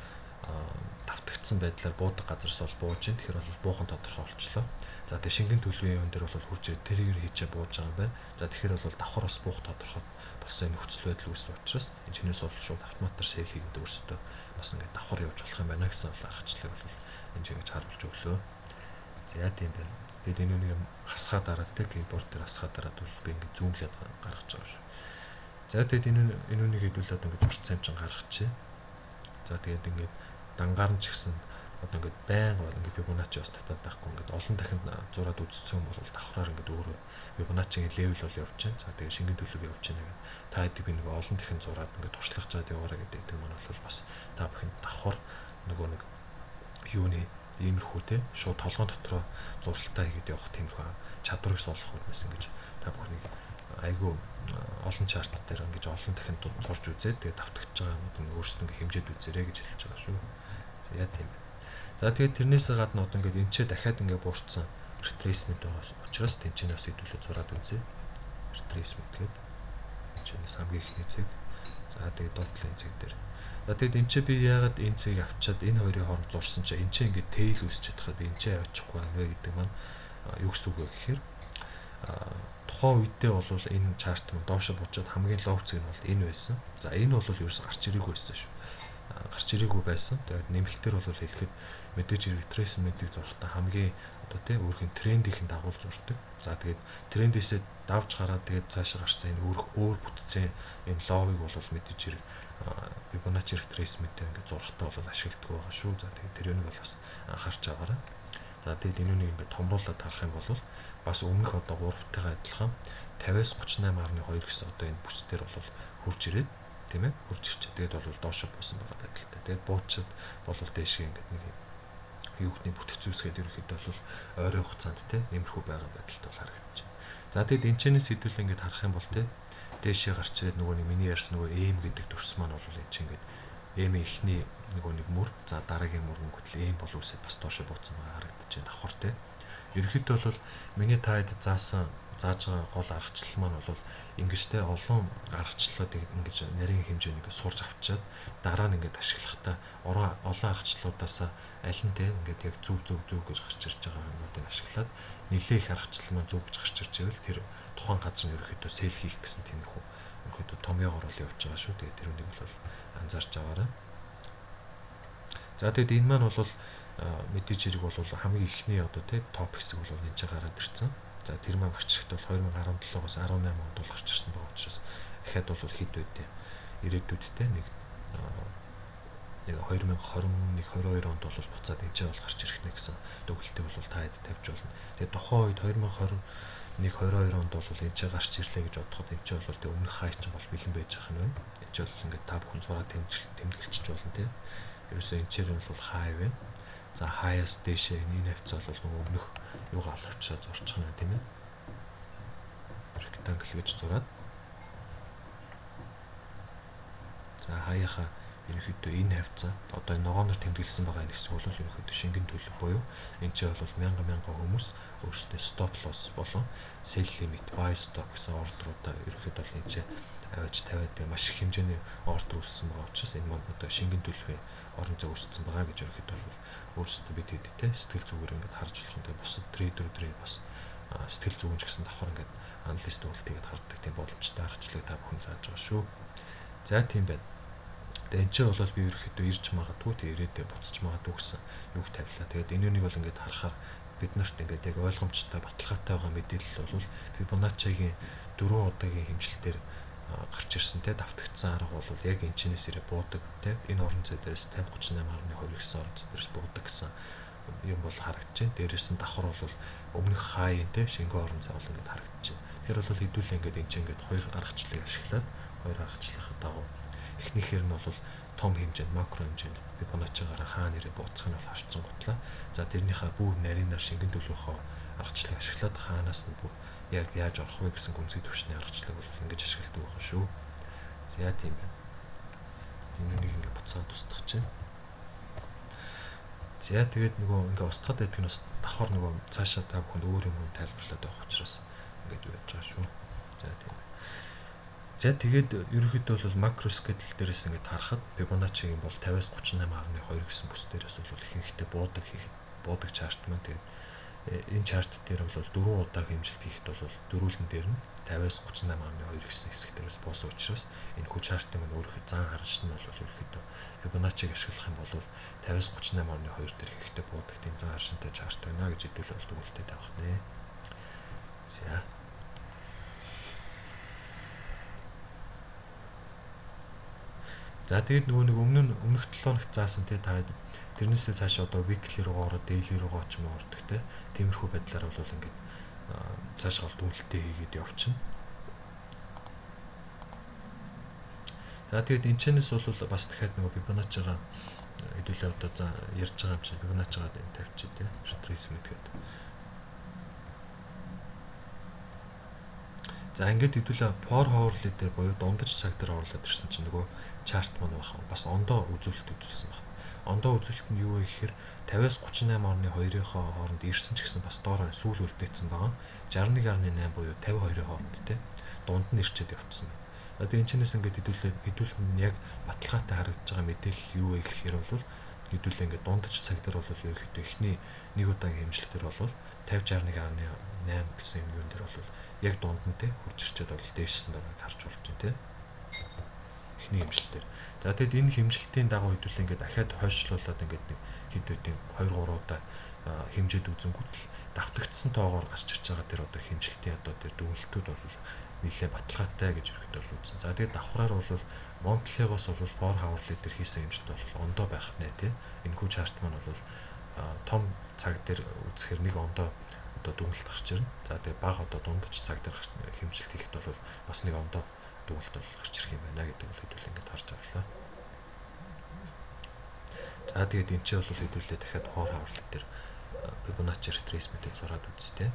давтагдсан байдлаар буудаг газараас бол бууж ин. Тэгэхээр бол буухан тодорхой болчлоо. За, тэгээ шингэн төлөвийн юм дээр бол хурж тэрийг хийчээ бууж байгаа юм байна. За, тэгэхээр бол давхар бас буух тодорхой болсон нөхцөл байдал үүссэн учраас энэ чинээс бол шууд автоматар sell хийгээд өөрсдөө бас ингээд давхар явж болох юм байна гэсэн бол аргачлалыг бол энэ ингэж харуулж өглөө. За, тийм байна. Тэгээд энэ нэг юм хасхаа дараад те keyboard дээр хасхаа дараад бол би ингээд zoom лээд гаргаж байгаа шүү. За, тэгээд энэ үнийг хэдүүлээд ингээд зурцсан юм чинь гаргачихъя. За, тэгээд ингээд дангаар нь ч гэсэн одоо ингээд байнга бол ингээд Fibonacci бас татаад байхгүй ингээд олон дахин зураад үзсэн юм бол давхраар ингээд өөрөө Fibonacci-гийн level бол явж байна. За, тэгээд шингэн төлөв явж байна гэдэг. Та хэдий би нэг олон дахин зураад ингээд туршлах чад яваараа гэдэг юм бол бас та бүхэн давхар нөгөө нэг юуны иймэрхүү те шууд толгоон дотроо зуралтаа хийгээд явах тиймэрхүү чадварыг суулгах үүднээс ингэж та бүхнийг айгүй олон chart дээр ингэж олон дахин зурж үзээд, тэгээд давтагдж байгаа юмуд нь өөрсдөө ингэ хэмжээд үзээрэй гэж хэлж байгаа шүү. За, яа тийм байна. За, тэгээд тэрнээсээ гадна одоо ингээд энэ ч дахиад ингэ буурсан retracement байгаа учраас тэнцэнээс хэдүүлээ зураад үзье. Retracement гэдэг чинээс хамгийн ихний цэг. За, тэгээд доотлын цэг дээр. За, тэгээд энэ ч би яагаад энэ цэгийг авчиад энэ хоёрын хооронд зурсан чи энэ ч ингээд tail үүсч чадхад би энэ ч аваачихгүй байна вэ гэдэг маань юу гэсэн үг вэ гэхээр тухайн үедээ бол энэ chart маань доошо буучаад хамгийн low цэг нь бол энэ байсан. За, энэ бол ерөөс гарч ирээгүй байсан шүү. гарч ирээгүй байсан. Тэгээд нэмэлтээр бол хэлэхэд мэдээж хэрэг retracement-ийг зурхтаа хамгийн одоо тий өөрхийн трендийн дагуу зурдаг. За тэгээд трендээсээ давж гараад тэгээд цаашаа гарсан энэ өөр бүтцийн энэ low-ыг бол мэдээж хэрэг Fibonacci retracement-ийг ингээд зурхтаа бол ашигладаг байгаа шүү. За тэгээд тэрнийг бол бас анхаарч байгаарай. За тэгээд энүүнийг ингээд томруулаад харах юм бол бас өмнөх одоо 3-тайгаа адилхан 50-аас 38.2 гэсэн одоо энэ бүс дээр бол хурж ирээд тийм ээ хурж ирчээ. Тэгээд бол доошо буусан байгаа байдалтай. Тэгээд буучид бол дээшээ ингээд нэг юу гэхний бүтэц үүсгээд ерөнхийдөө бол ойрын хугацаанд те иймэрхүү байгаа байдалтай бол харагдаж байна. За тэгэд энэ чэнэс хэдүүлээ ингээд харах юм бол те дээшээ гарч ирээд нөгөө нэг миний ярьсан нөгөө эм гэдэг дүрс маань бол энэ чинь ингээд эм эхний нөгөө нэг мөр за дараагийн мөр гүтэл эм бол үүсээд бас доошо бууцсан байгаа харагдаж байна давхар те. Ерөнхийдөө бол миний та хэд заасан зааж байгаа гол аргачлал маань бол ингэж те олон аргачлалуудыг ингэж нарийн хэмжээнд ингэ сурж авчиад дараа нь ингээд ашиглахдаа олон аргачлалуудаас аль нь те ингээд яг зөв зөв зөв гэж гарч ирж байгаа юмнуудыг ашиглаад нэлээ их аргачлал маань зөв гэж гарч ирж байвал тэр тухайн газар нь ерөнхийдөө sell хийх гэсэн тиймэрхүү ерөнхийдөө томьёогоор бол явж байгаа шүү. Тэгээд тэр үнийг бол анзаарч аваарай. За тэгээд энэ маань бол мэдээж хэрэг бол хамгийн эхний одоо те топ хэсэг бол энэ ч гараад ирсэн. За тэр маань гарч ирэхэд бол 2017-оос 18 онд бол гарч ирсэн байгаа учраас дахиад бол хэд байдیں۔ Ирээдүйдтэй нэг 2021 22 онд бол буцаад энэ ч бол гарч ирэх нэ гэсэн дүгэлтийг бол та хэд тавьж болно. Тэгээд тухайн үед 2021 22 онд бол энэ ч гарч ирлээ гэж бодоход энэ ч бол тэг өмнөх хай чинь бол бэлэн байж байгаа юм байна. Энэ ч бол ингээд та бүхэн зураа тэмдэглэж болно тий. Ерөөсөө энэ чир нь бол хай байна. За хаяас дээшээ энэ хавцаа бол нөгөө өмнөх юугаа алавчаа зурчих нь тийм ээ. Rectangle гэж зураад. За хаяхаа ерөнхийдөө энэ хавцаа одоо энэ ногооноор тэмдэглэсэн байгаа энэ хэсэг бол ерөнхийдөө шингэн төлөв буюу энэ чинь бол мянган мянган хүмүүс өөрсдөө stop loss болон sell limit, buy stop гэсэн ордеруудаа ерөнхийдөө бол энэ чинь аваач тавиад тэгээ маш их хэмжээний ордер үүссэн байгаа учраас энэ маань одоо шингэн төлөвийн орон зай үүссэн байгаа гэж ерөнхийдөө бол өөрсдөө бид хэд те сэтгэл зүгээр ингээд харж болох юм. Тэгээ бусад трейдерүүдийн бас сэтгэл зүгэн ч гэсэн давхар ингээд анализ дүгнэлт хийгээд хардаг тийм боломжтой аргачлалыг та бүхэн зааж байгаа шүү. За тийм байна. Тэгээ энэ ч бол би ерөнхийдөө ирж магадгүй тэг ирээдээ буцаж магадгүй гэсэн юг тавилаа. Тэгээд энэ үнийг бол ингээд харахаар бид нарт ингээд яг ойлгомжтой баталгаатай байгаа мэдээлэл бол Fibonacci-гийн 4 удаагийн хэмжилтээр гарч ирсэн те давтагдсан арга бол яг энэ чинээс ирээ буудаг те энэ орон зай дээрээс 50 38.2 гэсэн орон зай дээрээс буудаг гэсэн юм бол харагдаж байна. Дээрээс нь давхар бол өмнөх хайн те шингэн орон зай бол ингээд харагдаж байна. Тэр бол хэдүүлээ ингээд энэ чинь ингээд хоёр аргачлалыг ашиглаад хоёр аргачлалынхаа дагуу эхнийхээр нь бол том хэмжээнд макро хэмжээнд Fibonacci-гаараа хаана нэрээ бууцах нь бол харцсан гутлаа. За тэрнийхээ бүр нарийнаар шингэн төлөвийнхөө аргачлалыг ашиглаад хаанаас нь бүр яг яаж орох вэ гэсэн гүнзгий түвшний аргачлалыг бол ингэж ашигладаг байгаа шүү. За тийм байна. Энэ үнийг ингээ буцаад устгах чинь. За тэгээд нөгөө ингээ устгаад байдаг нь бас давхар нөгөө цаашаа та бүхэнд өөр юм тайлбарлаад байх учраас ингээд юу яаж байгаа шүү. За тийм. За тэгээд ерөнхийдөө бол макро scale дээрээс ингээд харахад Fibonacci-гийн бол 50-аас 38.2 гэсэн бүс дээрээс бол ихэнхдээ буудаг хийхэд буудаг chart маань тэгээд энэ chart дээр бол 4 удаа хэмжилт хийхэд бол дөрвөлн дээр нь 50-аас 38.2 гэсэн хэсэг дээрээс буусан учраас энэ хүү chart-ын маань өөрийнхөө зан хараншин нь бол ерөнхийдөө Fibonacci-г ашиглах юм бол 50-аас 38.2 дээр хийхдээ буудаг тийм зан хараншинтай chart байна гэж хэдүүлээ бол дүгнэлтээ тавих нэ. За. За тэгээд нөгөө нэг өмнө нь өмнөх 7 хоногт заасан те та тэрнээсээ цааш одоо weekly руу ороод daily руу ч юм уу ордог те. Тиймэрхүү байдлаар бол ингээд цаашаа бол дүгнэлтээ хийгээд явчихна. За тэгээд энэ чэнэс бол бас дахиад нөгөө Fibonacci-га хэдүүлээ одоо за ярьж байгаа юм чинь Fibonacci-га энэ тавьчих те. Retracement гэдэг. За ингээд хэдүүлээ 4 hourly дээр буюу дундаж цаг дээр орлоод ирсэн чинь нөгөө chart маань байх бас ондоо үзүүлэлт үзүүлсэн байна. Ондоо үзүүлэлт нь юу вэ гэхээр 50-аас 38.2-ийнхоо хооронд ирсэн ч гэсэн бас доор сүүл үлдээсэн байгаа. 61.8 буюу 52-ийн хооронд те дунд нь ирчээд явцсан байна. Одоо энэ чинээс ингээд хэдүүлээ хэдүүлэлт нь яг баталгаатай харагдаж байгаа мэдээлэл юу вэ гэхээр бол хэдүүлээ ингээд дундаж цаг дээр бол ерөнхийдөө эхний нэг удаагийн хэмжилт дээр бол 50 61.8 гэсэн юм юун дээр бол яг дунд нь те хурж ирчээд бол дээшсэн байгааг харж болж байна те. Эхний хэмжилтээр. За тэгэд энэ хэмжилтийн дагуу хэдүүлээ ингээд дахиад хойшлуулад ингээд нэг хэд хэдийн 2 3 удаа хэмжээд үзэнгүүт л давтагдсан тоогоор гарч ирж байгаа тэр одоо хэмжилтийн одоо тэр дүгнэлтүүд бол нэлээ баталгаатай гэж ерөөхдөө бол үзсэн. За тэгээд давхраар бол Monthly-гоос бол 4 hourly дээр хийсэн хэмжилт бол ондоо байх нэ тий. Энэхүү chart маань бол том цаг дээр үзэхээр нэг ондоо одоо дүгнэлт гарч ирнэ. За тэгээд бага одоо дундаж цаг дээр хэмжилт хийхэд бол бас нэг ондоо дүгнэлт бол гарч ирэх юм байна гэдэг бол хэдүүл ингээд харж авлаа. За тэгээд энэ чинь бол хэдүүлээ дахиад 4 hourly дээр Fibonacci retracement-ийг зураад үзтээ.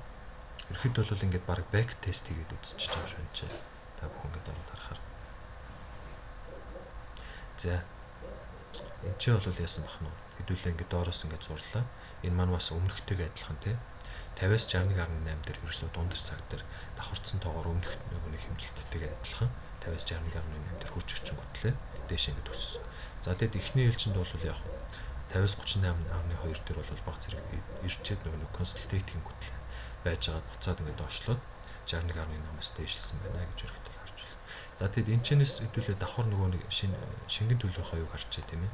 Ерхэд бол ингээд баг back test хийгээд үзчихэж байгаа шүү энэ. Та бүхэн ингээд ороод харахаар. За энэ чинь бол яасан бах нь хэдүүлээ ингээд доороос ингээд зурлаа. Энэ маань бас өмнөхтэйгээ адилхан тий. 50-аас 61.8 дээр ерөөсөө дундаж цаг дээр давхарцсан тоогоор өмнөх нөгөө нэг хэмжилттэйгээ адилхан 50-аас 61.8 дээр хурж ирчингүүтлээ дээш ингээд өссөн. За тэгэд эхний ээлжинд бол яг 50-аас 38.2 дээр бол баг зэрэг ирчээд нөгөө нэг consolidate хийнгүүтлээ байж байгаа буцаад ингээд доошлоод 61.8-аас дээшилсэн байна гэж өргөтөл харж байна. За тэгэд энэ чэнэс хэдүүлээ давхар нөгөө нэг шингэн төлөвийнхөө юг харчээ тийм ээ.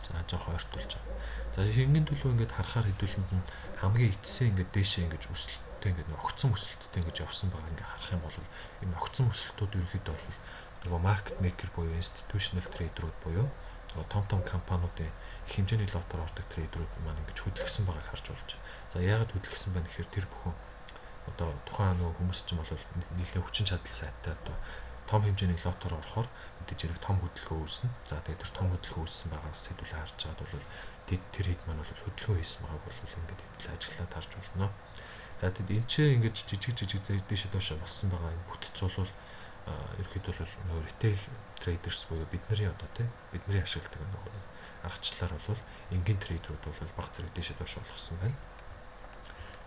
За жоох ойртуулж байгаа. За шингэн төлөв ингээд харахаар хэдүүлэнд нь хамгийн эцсийн ингээд дээшээ ингээд өсөлттэй ингээд огцон өсөлттэй ингээд явсан байгаа ингээд харах юм бол энэ огцон өсөлтүүд ерөнхийдөө бол нөгөө market maker буюу institutional trader-ууд буюу нөгөө том том компаниудын их хэмжээний лотоор ордог trader-ууд маань ингэж хөдөлгсөн байгааг харж болж байна. За яагаад хөдөлгсөн байна гэхээр тэр бүхэн одоо тухайн нөгөө хүмүүс чинь бол нэлээд хүчин чадал сайтай одоо том хэмжээний лотоор орохоор мэдээж хэрэг том хөдөлгөөн үүснэ. За тэгээд тэр том хөдөлгөөн үүссэн байгаас хэдүүлээ харж байгаад бол тэр хэд маань бол хөдөлгөөн хийсэн байгааг бол ингээд хэдүүлээ ажиглаад харж болно. За тэгэд энэ ч ингэж жижиг жижиг дээшээ доошоо болсон байгаа энэ бүтц бол ерөнхийдөө бол нөгөө retail traders буюу бидний одоо тий бидний ашигладаг нөгөө аргачлалаар бол энгийн trader-ууд бол баг зэрэг дээшээ доошоо болгосон байна.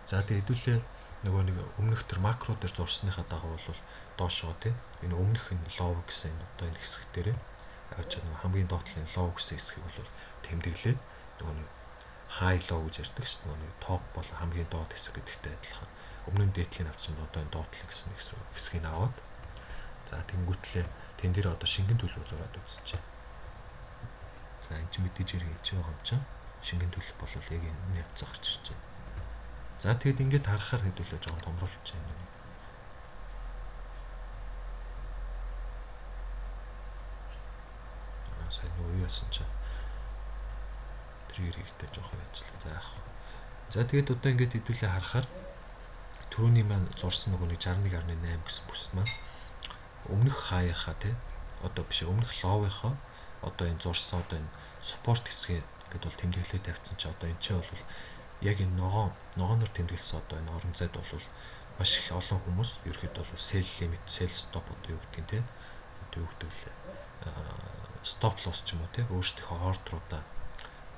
За тэгээд хэдүүлээ нөгөө нэг өмнөх төр макро дээр зурсныхаа дагуу бол доошоо тий энэ өмнөх энэ low гэсэн энэ одоо энэ хэсэг дээрээ авчаад нөгөө хамгийн доотлын low гэсэн хэсгийг бол тэмдэглээд нөгөө нэг high low гэж ярьдаг ш нөгөө нэг top бол хамгийн доод хэсэг гэдэгтэй адилхан өмнө нь дээдлийн авсан одоо энэ доотлын гэсэн хэсгийг аваад за тэнгүүтлээ тэн дээр одоо шингэн төлөв зураад үзчихэ. За энэ чинь мэдээж хэрэг энэ байгаа юм чинь шингэн төлөв бол яг энэ явцаа гарч ирж байна. За тэгэд ингээд харахаар хэдүүлээ жоохон томруулж байна. Аа сайн нөгөө юу яасан чинь триггер хийхдээ жоохон яачлаа. За яах вэ? За тэгээд одоо ингээд хэдүүлээ харахаар түрүүний маань зурсан нөгөө нэг 61.8 гэсэн бүс маань өмнөх хаяхаа тий одоо биш өмнөх low-ийнхоо одоо энэ зурсан одоо энэ support хэсгээ ингээд бол тэмдэглээ тавьсан чи одоо энэ чи бол яг энэ ногооноор тэмдэглэсэн одоо энэ орон зайд бол маш их олон хүмүүс ерөөхдөө бол sell limit, sell stop одоо юу гэдгийг тий одоо юу гэдэг лээ stop loss ч юм уу тий өөрсдийнхөө order-уудаа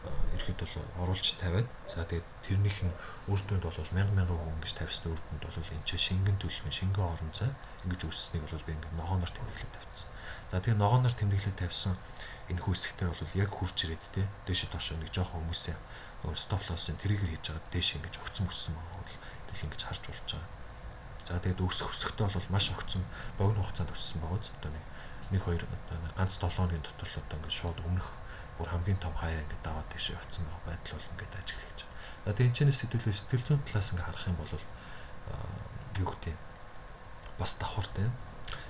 ерөөхдөө бол оруулж тавиад за тэгээд тэрнийх нь үр дүнд бол мянга мянган хүн ингэж тавьсны үр дүнд бол энэ чинь шингэн төлөвийн шингэн орон зай ингэж үүссэнийг бол би ингэ ногооноор тэмдэглээд тавьсан. За тэгээд ногооноор тэмдэглээд тавьсан энэ хэсэгтэр бол яг хурж ирээд те дээшээ доошоо нэг жоохон хүмүүсийн нөгөө stop loss-ын trigger хийж байгаа дээш ингэж огцон өссөн байгаа бол тэгэл ингэж харж болж байгаа. За тэгээд өсөх өсөختөө бол маш огцон богино хугацаанд өссөн байгаа биз одоо нэг 1 2 одоо ганц 7 хоногийн дотор л одоо ингэж шууд өмнөх бүр хамгийн том хаяа ингээд даваад тийшээ явцсан байгаа байдал бол ингээд ажиглаж байгаа. За тэгээд энэ чэнэс хэдүүлээ сэтгэл зүйн талаас ингээд харах юм бол юу гэдэг бас давхар тийм.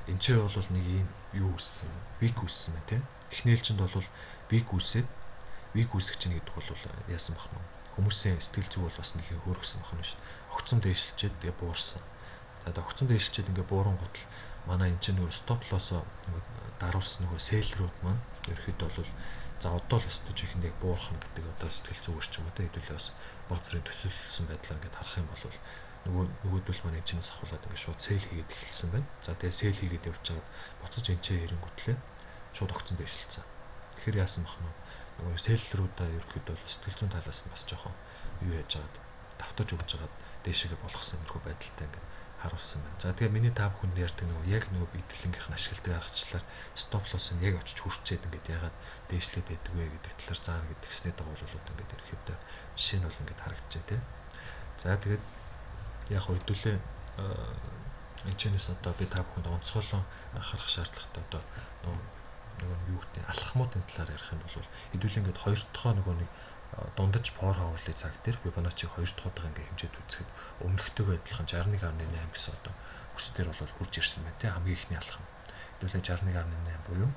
Энд чинь бол нэг ийм юу үүссэн, wick үүссэн байна тийм. Эхний ээлжинд бол wick үүсээд wick үүсгэж чинь гэдэг бол яасан бах нь хүмүүсийн сэтгэл зүй бол бас нэлийн хөөргсөн бах нь шүү. Огцом дээшилчээд тэгээ буурсан. За огцом дээшилчээд ингээ буурангууд л манай энэ чинь нөгөө stop loss-оо нөгөө даруулсан нөгөө seller-үүд маань ерөөхдөө бол за одоо л өстөж ихэнд яг буурах нь гэдэг одоо сэтгэл зүгээр ч юм уу те хэдүүлээ бас баг зэрэг төсөөлсөн байдлаар ингээд харах юм бол нөгөөдөл маань энэ чинээс ахуулаад ингээд шууд sell хийгээд эхэлсэн байна. За тэгээ sell хийгээд явж байгаад буцаж энэ чинь эрэнгүүтлээ шууд огцон дэвшилцсэн. Тэгэхээр яасан бах нь нөгөө seller-уудаа ерөөхдөө бол сэтгэл зүйн талаас нь бас жоохон юу яаж байгаад давтаж өгч байгаад дээшээгээ болгосон юмрхүү байдалтай ингээд харуулсан байна. За тэгээ миний та бүхэнд ярьдаг нөгөө яг нөгөө бидлэнгийнх нь ашигладаг аргачлалаар stop loss нь яг очиж хүрчээд ингээд ягаад дээшлээд байдаг вэ гэдэг талаар заана гэдгсний дагуу бол ингээд ерөөхдөө жишээ нь бол ингээд харагдаж байна те. За тэгээд яг хэдүүлээ Энэ чэнэс одоо би та бүхэнд онцгойлон анхаарах шаардлагатай одоо нөгөө нэг юу гэдэг алхмуудын талаар ярих юм бол хэдүүлээ ингээд хоёр дахь нөгөө нэг дундаж 4 hour-ын цаг дээр Fibonacci-г хоёр дахь удаага ингээд хэмжээд үзэхэд өмнөхтэйгээ адилхан 61.8 гэсэн одоо бүс дээр бол хүрж ирсэн байна те, хамгийн ихний алхам. Хэдүүлээ 61.8 буюу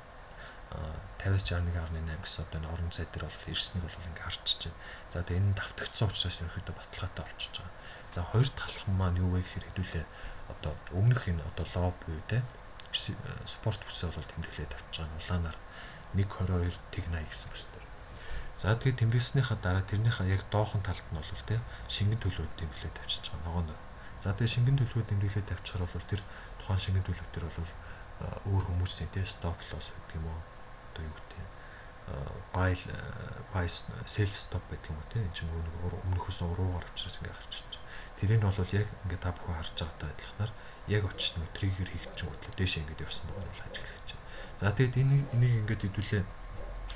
50-аас 61.8 гэсэн одоо энэ орон зай дээр бол ирснийг бол ингээ харчиж байна. За тэгээ энэ давтагдсан учраас ерөнхийдөө баталгаатай болчихж байгаа. За хоёр дахь алхам маань юу вэ гэхээр хэдүүлээ одоо өмнөх энэ одоо low буюу те support бүсээ бол тэмдэглээ тавьж байгаа нь улаанаар 1.22 тэг 80 гэсэн бүс дээр. За тэгээд тэмдэглэснийхаа дараа тэрнийхээ яг доохон талд нь бол те шингэн төлөвөд тэмдэглээ тавьчихж байгаа ногооноор. За тэгээд шингэн төлөвөд тэмдэглээ тавьчихаар бол тэр тухайн шингэн төлөв дээр бол өөр хүмүүсийн те stop loss гэдэг юм уу, одоо юу гэдэг buy sell stop гэдэг юм уу те, энэ чинь нөгөө өмнөхөөс уруугаар учраас ингээ гарч ирж байгаа. Тэрийг нь бол яг ингээ та бүхэн харж байгаатай адилханаар яг очиж нөө trigger хийгдчихэнгүүтлээ дээш ингээд явсан байгаа нь бол ажиглаж байна. За тэгээд энийг ингээд хэдүүлээ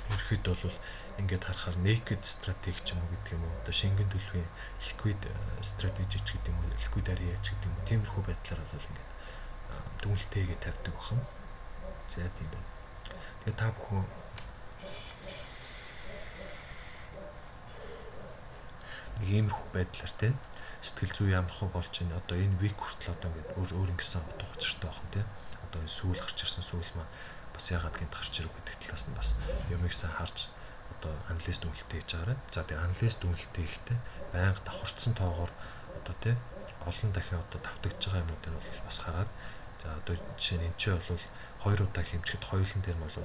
ерөөхдөө бол ингээд харахаар naked strategy ч юм уу гэдэг юм уу, одоо шингэн төлөвийн liquid strategy ч гэдэг юм уу, liquid area ч гэдэг юм уу, тиймэрхүү байдлаар бол ингээд дүгнэлтээгээ тавьдаг бахан. За тийм байна. Тэгээд та бүхэн нэг иймэрхүү байдлаар те сэтгэл зүй ямар хөө болж байна. Одоо энэ week хүртэл одоо ингээд өөр өөр ингэсэн утга учиртай бахан те. Одоо энэ сүүл гарч ирсэн сүүл маань бас ягаад гинт гарч ирэх гэдэг талаас нь бас юмыг сайн харж одоо анализ дүгнэлтээ хийж байгаарай. За тэгээ анализ дүгнэлтээ хийхдээ байнга давхарцсан тоогоор одоо те олон дахин одоо давтагдж байгаа юмнуудыг бол бас хараад, за одоо жишээ нь энэ ч бол хоёр удаа хэмжихэд хоёулын дээр нь бол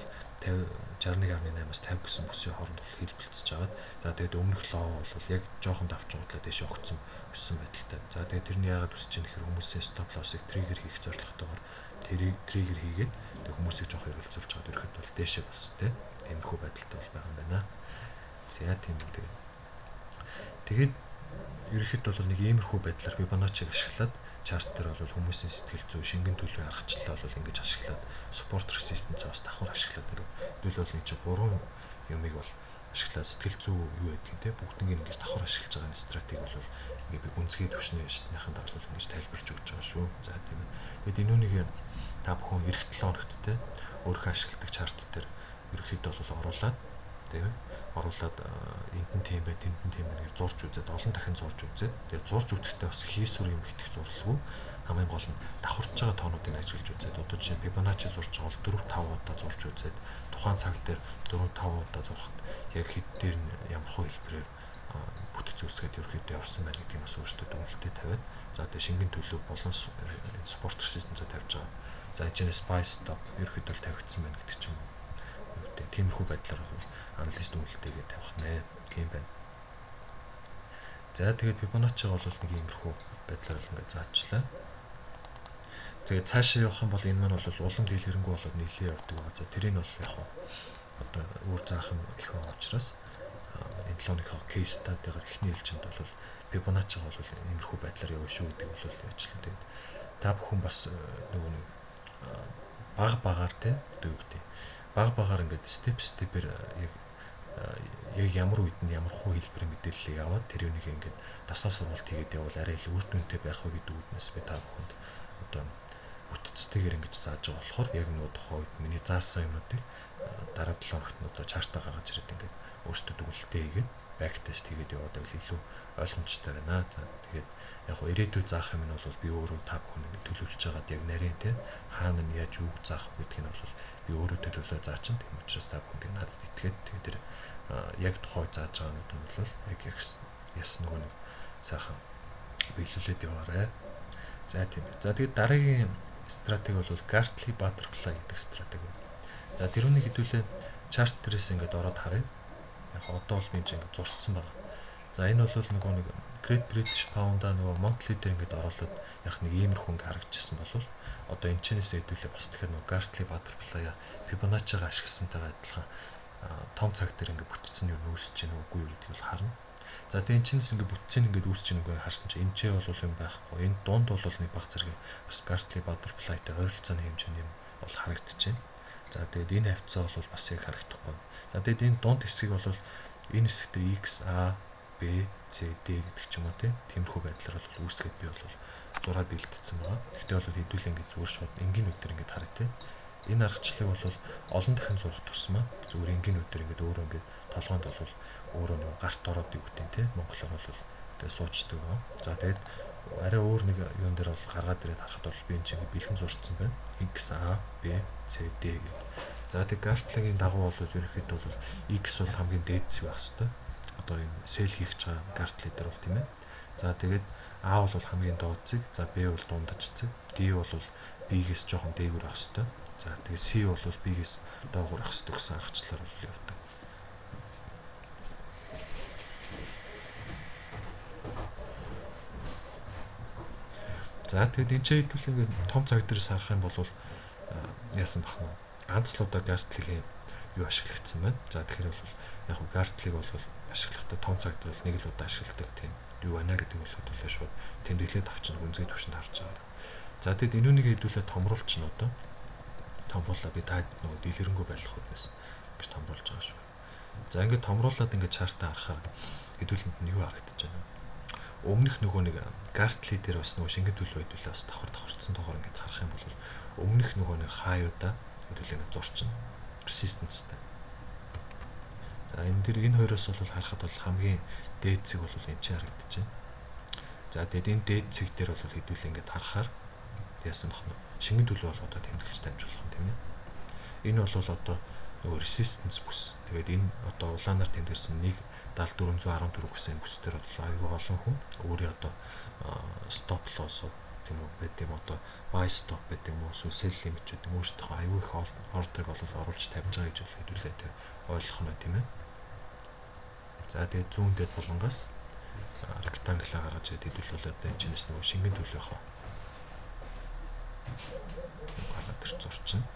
50 61.8-аас 50 гэсэн бүсийн хооронд бол хэлбэлцэж байгаад, за тэгээд өмнөх low бол яг жоохон давчгуудлаа дээшээ огцсон өссөн байдалтай. За тэгээд тэрний яагаад өсөж чинь гэхээр хүмүүсийн stop loss-ыг trigger хийх зорилготойгоор тэрийг trigger хийгээд тэгээд хүмүүсийг жоох эргэлзүүлж байгаад ерөөхдөө бол дээшээ болсон те. Тиймэрхүү байдалтай бол байгаа юм байна. За тийм үү. Тэгээд ерөнхийдөө бол нэг иймэрхүү байдлаар Fibonacci-г ашиглаад chart дээр бол хүмүүсийн сэтгэл зүй, шингэн төлөвийн аргачлалаа бол ингэж ашиглаад support resistance бас давхар ашиглаад ингээд хэдүүл бол энэ чинь гурван юмыг бол ашиглаад сэтгэл зүй юу гэдгийг те бүгднийг ингэж давхар ашиглаж байгаа стратеги бол ингээд би гүнзгий түвшний шатныхан дагуу ингэж тайлбарж өгч байгаа шүү. За тийм ээ. Тэгэд энэ үнийг та бүхэн эх 7 хоногт те өөрийнхөө ашигладаг chart дээр ерөнхийдөө бол оруулаад тийм ээ оруулаад энд нь тийм бай, тэнд нь тийм байна гэж зурж үзээд олон дахин зурж үзээд тэгээд зурж үзэхдээ бас хийсвэр юм итгэх зурлалгүй хамгийн гол нь давхарч байгаа тоонуудыг ажиглаж үзээд одоо жишээ нь Fibonacci зурж байгаа бол 4 5 удаа зурж үзээд тухайн цаг дээр 4 5 удаа зурхад яг хэд дээр нь ямар хөө хэлбэрээр бүтэц үүсгээд ерөөхдөө явсан байна гэдгийг бас өөртөө дүгнэлтээ тавиад за тэгээд шингэн төлөв болон support resistance тавьж байгаа. За энэ чинь buy stop ерөөхдөө тавигдсан байна гэдэг ч юм уу. Юу тиймэрхүү байдлаар бол анализ дүгнэлтээгээ тавих нэ. Тийм байна. За тэгээд Fibonacci-г бол нэг иймэрхүү байдлаар бол ингээд заачлаа. Тэгээд цаашаа явах юм бол энэ маань бол улам дэлгэрэнгүй болоод нийлээ явдаг байгаа. За тэрийг бол яг одоо өөр заах юм их байгаа учраас энэ 7 хоногийнхоо case study-гаар эхний ээлжинд бол Fibonacci-г бол иймэрхүү байдлаар явна шүү гэдэг бол ярьчлаа. Тэгээд та бүхэн бас нөгөө нэг баг багаар те одоо юу гэдэг баг багаар ингээд step step-ээр яг ямар үед нь ямар хуу хэлбэрийн мэдээллийг аваад тэр юунийг ингээд дасаа сургалт хийгээд явбал арай илүү үр дүнтэй байх вэ гэдэг үүднээс би та бүхэнд одоо бүтцтэйгээр ингэж зааж байгаа болохоор яг нөгөө тухайн үед миний заасан юмнуудыг дараа 7 хоногт нь одоо chart аа гаргаж ирээд ингээд өөртөө дүгнэлтээ хийгээд back test хийгээд яваад байвал илүү ойлгомжтой байна. Тэгээд яг гоо ирээдүй заах юм нь бол би өөрөө та бүхэн ингэ төлөвлөж байгаад яг нарийн те хаана нь яаж юу заах гэдгийг нь бол би өөрөө төлөвлөө заачин. Тийм учраас та бүхэн тэг надад итгээд тэгээд тэр яг тухай зааж байгаа юмуд нь бол яг яс нөгөө нэг сайхан биелүүлээд яваарай. За тийм ээ. За тэгээд дараагийн стратеги бол Gartley Butterfly гэдэг стратеги. За тэрүүнийг хэдүүлээ chart дээрээс ингээд ороод харъя. Яг одоо бол би ингээд зурцсан байна. За энэ бол нөгөө нэг Great British Pound-а нөгөө monthly дээр ингээд оруулаад яг нэг иймэрхүү ингээд харагдчихсан бол одоо энэ чэнэсээ хэдүүлээ бас тэгэхээр нөгөө Gartley Butterfly Fibonacci-га ашигласантайгаа адилхан том цаг дээр ингээд бүтцэн юу үүсэж гэнэ үгүй юу гэдгийг бол харна. За тэгээ энэ чинээс ингээд бүтцэн ингээд үүсэж гэнэ үгүй харсан чинь энэ ч бол юм байхгүй. Энэ дунд бол нэг баг зэрэг бас Gartley Butterfly-тай ойролцооны хэмжээний юм бол харагдчихэв. За тэгээд энэ хавцаа бол бас яг харагдахгүй. За тэгээд энэ дунд хэсгийг бол энэ хэсэг дээр X, A, B, C, D гэдэг ч юм уу тиймэрхүү байдлаар бол үүсгээд би бол зураад бэлтгэсэн байгаа. Гэхдээ бол хэдүүлээ ингээд зүгээр шууд энгийн нүдээр ингээд харъя те. Энэ аргачлалыг бол олон дахин зурах тусмаа зүгээр энгийн нүдээр ингээд өөрөө ингээд толгоонд бол өөрөө нэг гарт ороод юу гэдэг те. Монголоор бол тэгээ суучдаг байгаа. За тэгээд арай өөр нэг юун дээр бол гаргаад ирээд харахад бол би энэ чинь бэлэн зурцсан байна. X A B C D гэдэг. За тэг Gartley-гийн дагуу бол ерөнхийдөө бол X бол хамгийн дээд зэг байх хэвээр. Одоо энэ sell хийх гэж байгаа Gartley дээр бол тийм ээ. За тэгээд A бол хамгийн доод зэг, за B бол дундаж зэг, D бол B-гээс жоохон дээгүүр байх хэвээр. За тэгээд C бол B-гээс доогуур байх хэвээр гэсэн аргачлалаар бол явдаг. За тэгээд энэ ч хэдүүл ингээд том цаг дээрээс харах юм бол яасан бах нь ганц л удаа Gartley-гийн юу ашиглагдсан байна. За тэгэхээр бол яг нь Gartley-г бол ашиглахдаа том цаг дээр бол нэг л удаа ашигладаг тийм юу байна гэдэг бол хэдүүлээ шууд тэмдэглээд авчихна, гүнзгий түвшинд харж байгаа. За тэгэд энэ үнийг хэдүүлээ томруулчихна одоо. Томруулаа би та нөгөө дийлэрэнгүй байх үднэс гэж томруулж байгаа шүү. За ингээд томруулаад ингээд чартаа харахаар хэдүүлэнд нь юу харагдаж байна вэ? Өмнөх нөгөө нэг Gartley дээр бас нөгөө шингэн төлөв хэдүүлээ бас давхар давхарцсан тоогоор ингээд харах юм бол өмнөх нөгөө нэг хаюуда хэдүүлээ ингээд зурчихна. Resistance-тай. За энэ дэр энэ хоёроос бол харахад бол хамгийн дээд зэг бол энэ чинь харагдаж байна. За тэгээд энэ дээд зэг дээр бол хэдүүлээ ингээд харахаар яасан бах нь шингэн төлөв бол одоо тэмдэглэж тавьж болох юм тийм ээ. Энэ бол одоо нөгөө resistance бүс. Тэгээд энэ одоо улаанаар тэмдэглэсэн 1.7414 гэсэн бүс дээр бол аюул олон хүн өөрийн одоо stop loss тийм үү байд юм, одоо buy stop байд юм уу, эсвэл sell limit гэдэг юм өөрсдийнхөө аюул их ордерыг бол оруулж тавьж байгаа гэж бол хэдүүлээ тийм ойлгох нь тийм ээ. За тэгээд зүүн дэд булангаас rectangle гаргаж ирээд хэдүүл бол одоо энэ чинээс нөгөө шингэн төлөөхөө гаргаад ирч зурчихна.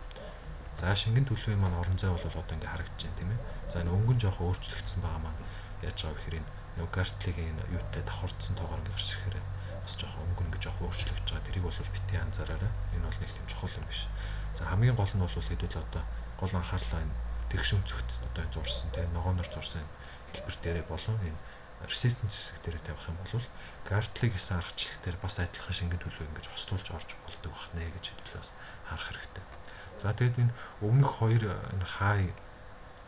За шингэн төлөвийн маань орон зай бол одоо ингээ харагдаж байна тийм ээ. За энэ өнгөн жоохон өөрчлөгдсөн байгаа маань яаж байгаа вэ гэхээр энэ нөгөө Gartley-гийн юутай давхардсан тоогоор ингээ гарч ирэхээр бас жоохон өнгөн ингээ жоохон өөрчлөгдөж байгаа. Тэрийг бол битгий анзаараарай. Энэ бол нэг тийм чухал юм биш. За хамгийн гол нь бол хэдүүл одоо гол анхаарлаа энэ тэгш өнцөгт одоо энэ зурсан тийм ногооноор зурсан хэлбэр дээрээ болон энэ resistance хэсэг дээрээ тавих юм бол Gartley гэсэн аргачлал дээр бас адилхан шингэн төлөв ингэж хослуулж орж болдог байх нэ гэж хэдүүлээ бас харах хэрэгтэй. За тэгээд энэ өмнөх хоёр энэ хай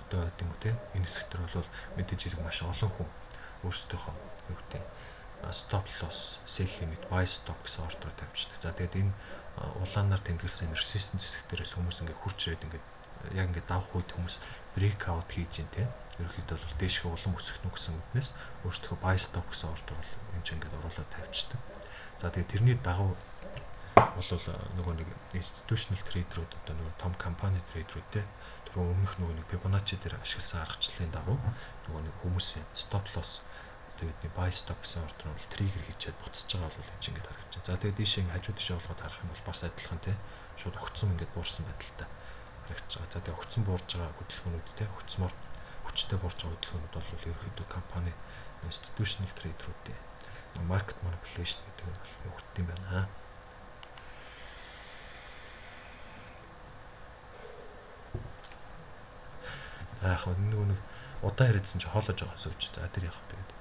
одоо гэдэг юм уу те энэ хэсэг дээр бол мэдээж хэрэг маш олон хүн өөрсдийнхөө юу гэдэг stop loss, sell limit, buy stop гэсэн ордоор тавьчихдаг. За тэгээд энэ улаанаар тэмдэглэсэн resistance хэсэг дээрээс хүмүүс ингээ хурж ирээд ингээ яг ингээ давх үед хүмүүс break out хийж гин те. Ерөнхийдөө бол дээшгээ улам өсөх нү гэсэн үднээс өөрсдийнхөө buy stop гэсэн ордоор бол энэ ч ингээд оруулаад тавьчихдаг. За тэгээд тэрний дагуу бол нөгөө нэг institutional trader-ууд одоо нөгөө том компани trader-ууд те түрүү өмнөх нөгөө нэг Fibonacci дээр ашигласан аргачлалын дагуу нөгөө нэг хүмүүсийн stop loss одоо бидний buy stop гэсэн ордоор бол trigger хийчихэд буцаж байгаа бол энэ чинь ингээд харагдаж байна. За тэгээд ийшээ ингээд хажуу тишээ болгоод харах юм бол бас адилхан те шууд огцом ингээд буурсан байдалтай харагдаж байгаа. За тэгээд огцом буурж байгаа хөдөлгөөнүүд те огцмоор хүчтэй буурж байгаа хөдөлгөөнүүд бол ерөнхийдөө компани institutional trader-уудын market manipulation гэдэг нь бол явагдсан юм байна. Яг нөгөө нэг удаан яриадсан чи хоолойж байгаа сууж. За тэр яг тэгээд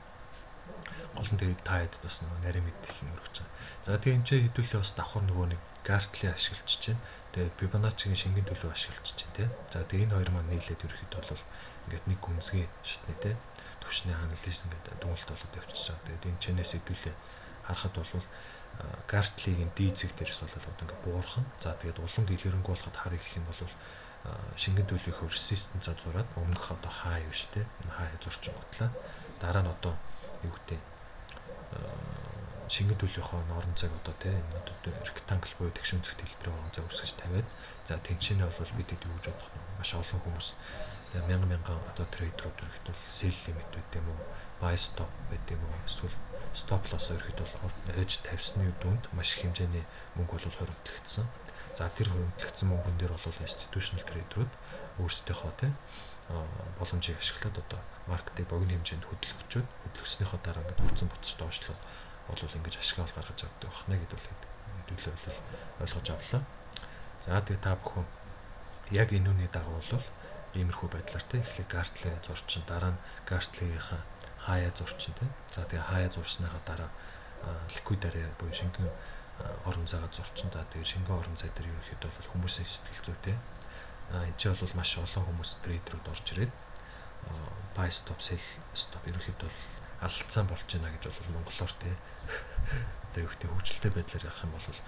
гол нь тэгээд та хэд бас нөгөө нарийн мэдээлэл нь өргөж байгаа. За тэгээд энэ ч хэдүүлээ бас давхар нөгөө нэг Gartley ашиглаж чинь. Тэгээд Fibonacci-гийн шингэн төлөв ашиглаж чинь тий. За тэгээд энэ хоёр маань нийлээд ерөөхдөө бол ингээд нэг гүнзгий шатны тий төвшний анализ ингээд дүгнэлт болоод явчихж байгаа. Тэгээд энэ чэнэс хэдүүлээ харахад бол Gartley-гийн D зэг дээрээс бол одоо ингээд буурах нь. За тэгээд улам дэлгэрэнгүй болоход харъя гэх юм бол шингэн төлөвийнхөө resistance-а зураад өмнөх одоо хай юу штэ хай зурчингуутлаа дараа нь одоо юу гэдэг шингэн төлөвийнхөө орон зайг одоо тий энэ одоо rectangle буюу тэгш өнцөгт хэлбэрийн орон зай үүсгэж тавиад за тэнцэнэ бол бид юу гэж бодох нь маш олон хүмүүс мянган мянган одоо trader-ууд ерөнхийдөө sell limit байд юм уу, buy stop байд юм уу, эсвэл stop loss ерөнхийдөө ээж тавьсны дүнд маш их хэмжээний мөнгө бол хуримтлагдсан. За тэр хуримтлагдсан мөнгөн дээр бол institutional trader-ууд өөрсдийнхөө тий боломжийг ашиглаад одоо market-ыг богино хэмжээнд хөдөлгөчөөд хөдөлгснийхөө дараа ингээд хүрцэн буцаж доошлоод бол ингэж ашиг авал гаргаж авдаг байна гэдэг бол хэдүүлээ бол ойлгож авлаа. За тэгээ та бүхэн яг энэ үний дагуу бол иймэрхүү байдлаар те эхлээд Gartley зурчин, дараа нь Gartley-ийнхаа хаяа зурчин те. За тэгээ хаяа зурсныхаа дараа liquid area буюу шингэн Орон зайгаа зурчин. За тэгээд шингэн орон зай дээр ерөнхийдөө бол хүмүүсийн сэтгэл зүйтэй. Энэ чинь бол маш олон хүмүүс trader үүд орж ирээд buy stop, sell stop ерөнхийдөө бол алалцсан болж байна гэж бол монголоор те одоо юу гэдэг хөгжилтэй байдлаар ярих юм бол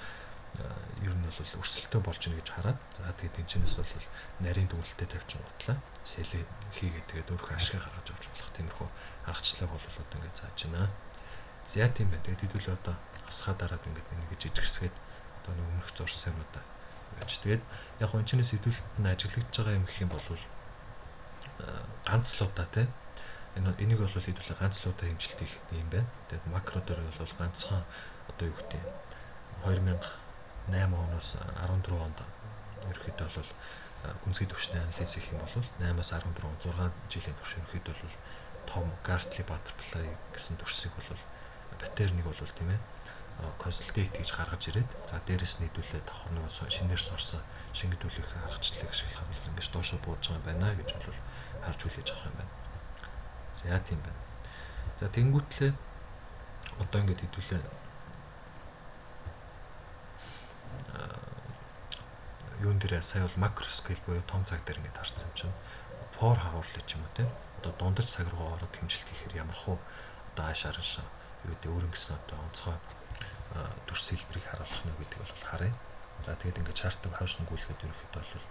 ер нь бол өрсөлдөөн болж байна гэж хараад, за тэгээд энэ чинээс бол нарийн дүгнэлтээ тавьчихгуутлаа sell ээ хийгээд, тэгээд өөрөө ашиг гаргаж авч болох тиймэрхүү аргачлалыг бол одоо ингээд зааж байна. За, тийм байна. Тэгээд хэдүүлээ одоо хасхаа дараад ингээд нэг жижигсгээд одоо нэг өмнөх зурсан юмудаа гэж. Тэгээд яг энэ чинээс хэдүүлэлт нь ажиглагдж байгаа юм гэх юм бол ганц л удаа те энийг бол хэдүүлээ ганц л удаа хэмжилт хийх юм байна. Тэгээд макро дээр бол ганцхан одоо юу гэдэг 2008 оноос 14 онд ерөнхийдөө бол гүнзгий түвшний анализ хийх юм бол 8-аас 14 он 6 жилийн турш ерөнхийдөө бол том Gartley Butterfly гэсэн дүрсийг бол pattern ыг бол тийм ээ consolidate гэж гаргаж ирээд, за дээрэс нь хэдүүлээ давхар нэг шинээр сурсан шингэн төлөвийн аргачлалыг ашиглах бол ингэж доошо бууж байгаа юм байна гэж бол харж хүлээж авах юм байна. За, тийм байна. За, тэнгүүтлээ одоо ингэж хэдүүлээ юун дээр сая бол macro scale буюу том цаг дээр ингэж харсан чинь 4 hourly ч юм уу те одоо дундаж цаг руу ороод хэмжилт хийхээр ямар хуу одоо ааш араншаа юу гэдэг өөрөнгө гэсэн одоо онцгой дүрс хэлбэрийг харуулах нь гэдэг бол харъя. За, тэгээд ингээд chart ыг хойш нь гүйлгээд ерөнхийдөө бол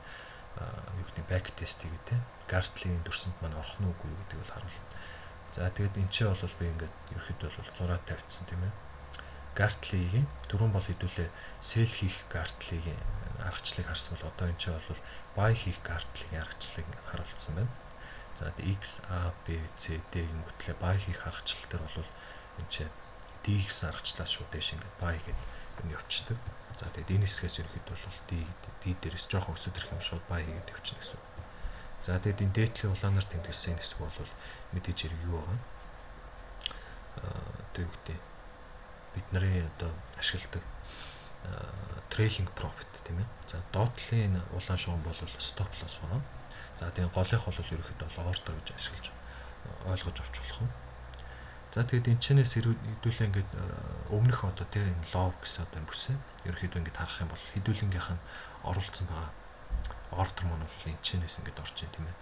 юу гэдэг back test хийгээ те Gartley-ийн дүрсэнд маань орох нь үгүй юу гэдэг бол харуулна. За, тэгээд энэ чинь бол би ингээд ерөнхийдөө бол зураад тавьчихсан, тийм ээ. Gartley-гийн түрүүн бол хэдүүлээ sell хийх Gartley-гийн аргачлалыг харсан бол одоо энэ чинь бол buy хийх Gartley-гийн аргачлалыг харуулсан байна. За, X, A, B, C, D гингүүтлээ buy хийх аргачлал дээр бол энэ чинь D гэсэн аргачлалаас шууд дээш ингээд buy гэдэг юм явчихдаг. За, тэгээд энэ хэсгээс ерөнхийдөө бол D D дээрээс жоохон өсөд ирэх юм шууд buy хийгээд явчихна гэсэн. За, тэгээд энэ дээдлийн улаанаар тэмдэглэсэн энэ хэсэг бол мэдээж хэрэг юу байгаа. Аа, тэр юу гэдэг бид нарын одоо ашигладаг trailing profit, тийм ээ. За, доотлын энэ улаан шугам бол stop loss байна. За, тэгээд голынх бол ерөнхийдөө бол order гэж ашиглаж ойлгож авч болох юм. За, тэгээд энэ чинээс хэдүүлээ ингээд өмнөх одоо тий энэ low гэсэн одоо энэ бүсээ ерөнхийдөө ингээд харах юм бол хэдүүлэнгийнх нь оруулсан байгаа order маань бол энэ чинээс ингээд орж ийн, тийм ээ.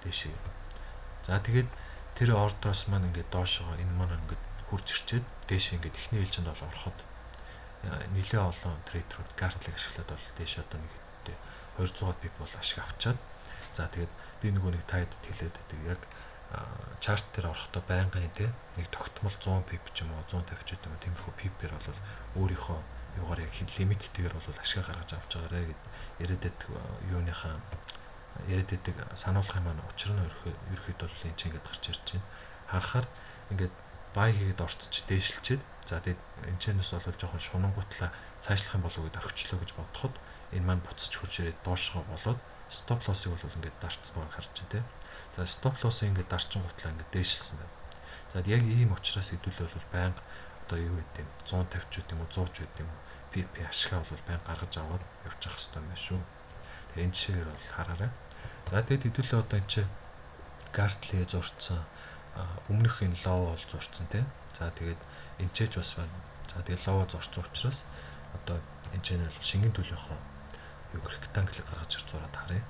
Дээшээ. За, тэгээд тэр order оос маань ингээд доошоо энэ маань ингээд хурж ирчээд дээшээ ингээд эхний ээлжинд бол ороход нэлээ олон trader үүд Gartley г ашиглаад бол дээш одоо нэг хэдтэй 200 pip бол ашиг авчаад, за тэгээд би нөгөө нэг таад хэлээд байдаг яг chart дээр орохдоо байнгын те нэг тогтмол 100 pip ч юм уу 150 ч юм уу тиймэрхүү pip ээр бол өөрийнхөө юугаар яг limit тэйгээр бол ашиг гаргаж авч байгаарэ гэд яриад байдаг юуныхаа яриад байдаг сануулгын маань учир нь ерөөхдөө бол энэ чинь ингээд гарч ирж байна. Харахаар ингээд buy хийгээд орцож дээшилчээд, за тэгээд энэ чэнэс бол жоохон шунангуутлаа цаашлах юм болов уу гэд орхичлоо гэж бодоход энэ маань буцаж хурж ирээд доошгоо болоод stop loss ыг бол ингээд дарцсан байгааг харж байна те. За, stop loss ыг ингээд дарчингуутлаа ингээд дээшилсэн байна. За, яг ийм учраас хэдүүлээ бол байнга одоо юу гэдэг 150 ч үт юм уу 100 ч үт юм уу pip ашгаа бол байнга гаргаж аваад явчих хэрэгтэй юм байна шүү. Тэгээ энэ жишээгээр бол хараарай. За, тэгээд хэдүүлээ одоо энэ чи Gartley зурцсан, өмнөх энэ low бол зурцсан тий. За, тэгээд энэ ч бас байна. За, тэгээд low зурцсан учраас одоо энэ ч нь шингэн төлөөхөө юу rectangle гаргаж ирж зураад харъя.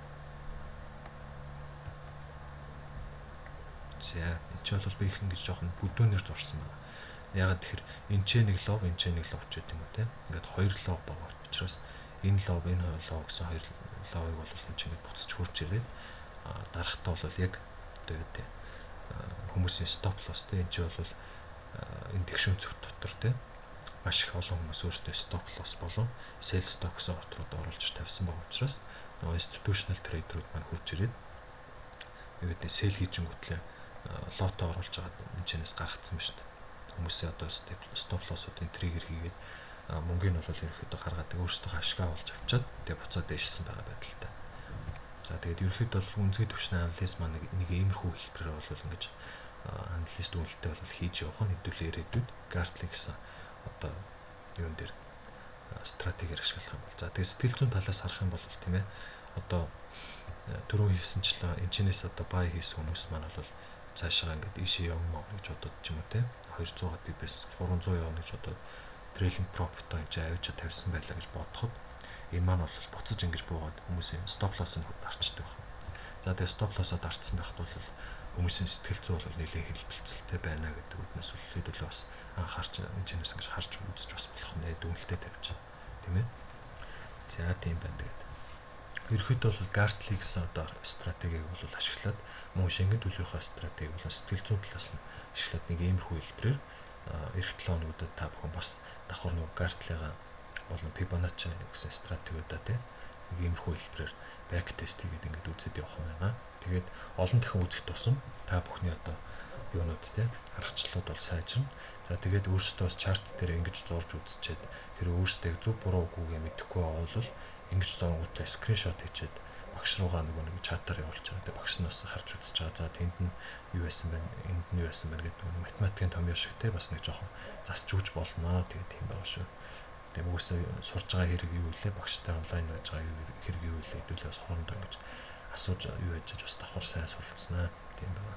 За, энэ ч бол би их ингэж жоохон бүдүүнээр зурсан байна. Ягаад тэгэхээр энэ ч нэг low, энэ ч нэг low ч гэдэг юм уу те. Ингээд хоёр low байгаа учраас энэ low, энэ low гэсэн хоёр low ыг бол энэ ч ингэж буцаж хурж ирээд дарахтаа бол яг одоо юу гэдэг хүмүүсийн stop loss те энэ чи бол энэ тэгш өнцөг дотор те маш их олон хүмүүс өөрсдөө stop loss болон sell stop гэсэн order ууд оруулж тавьсан байгаа учраас нөгөө institutional trader үүд маань хурж ирээд юу гэдэг sell хийжингүүтлээ lot оо оруулж байгаа энэ чэнэс гаргацсан ба шүү дээ. Хүмүүсийн одоо stop loss уудын trigger хийгээд мөнгөний бол ерөнхийдөө гаргаад өөрсдөө ашгаа олж авчаад тэгээ буцаад дээшилсэн байгаа байдалтай. За, тэгээд ерөнхийдөө бол үнцгий түвшний анализ маань нэг иймэрхүү хэлбэрээр бол ингэж анализ дүгнэлтээ бол хийж явах нь хэдүүлээ ирээдүйд Gartley гэсэн одоо юун дээр стратегиэр ашиглах юм бол, за тэгээд сэтгэл зүйн талаас харах юм бол тийм ээ одоо түрүүн хэлсэнчлээ энэ чинээс одоо buy хийсэн хүмүүс маань бол цаашаа ингээд ийшээ явмаа гэж бодод ч юм уу те 200 pip ээс 300 явна гэж бодоод Trailing profit энэ чинь авчиж тавьсан байлаа гэж бодоход энэ маань бол буцаж ингэж буугаад хүмүүсийн stop loss-ыг дарчдаг байна. За, тэгээ stop loss-оо дарцсан байхад бол хүмүүсийн сэтгэл зүй бол нэлээд хэлбэлцэлтэй байна гэдэг үднэс бол хэдүүлээ бас анхаарч, энэ чинээс ингэж харж үзэж бас болох нэ, дүгнэлтээ тавьж, тийм ээ. За, тийм байна. Тэгээд ерөөхдөө бол Gartley гэсэн одоо стратегийг бол ашиглаад, мөн шингэн төлөвийнхөө стратегийг болон сэтгэл зүйн талаас нь ашиглаад нэг иймэрхүү хэлбэрээр эх 7 хоногудад та бүхэн бас давхар нөгөө Gartley-га болон Fibonacci гэсэн стратегиудаа, тийм, нэг иймэрхүү хэлбэрээр back test хийгээд ингээд үзээд явах юм байна. Тэгээд олон дахин үзэх тусам та бүхний одоо юунууд, тийм, аргачлалууд бол сайжирна. За, тэгээд өөрсдөө бас chart дээр ингэж зурж үзчихэд хэрэг өөрсдөө зөв буруу үгүйгээ мэдэхгүй байгаа бол ингэж зургуутлаа screenshot хийчихэд багш руугаа нөгөө нэг чатаар явуулж байгаа. Тэгээд багш нь бас харж үзэж байгаа. За, тэнд нь юу байсан бэ? Энд нь юу байсан бэ гэдэг нөгөө математикийн томьёо шиг те бас нэг жоохон засч өгч болно. Тэгээд тийм байгаа шүү. Тэгээд угсаа сурж байгаа хэрэг юу вэ? Багштай онлайн байж байгаа хэрэг юу вэ? Хэдүүлээ бас хоорондоо ингэж асууж юу яаж бас давхар сайн суралцсанаа. Тийм байна.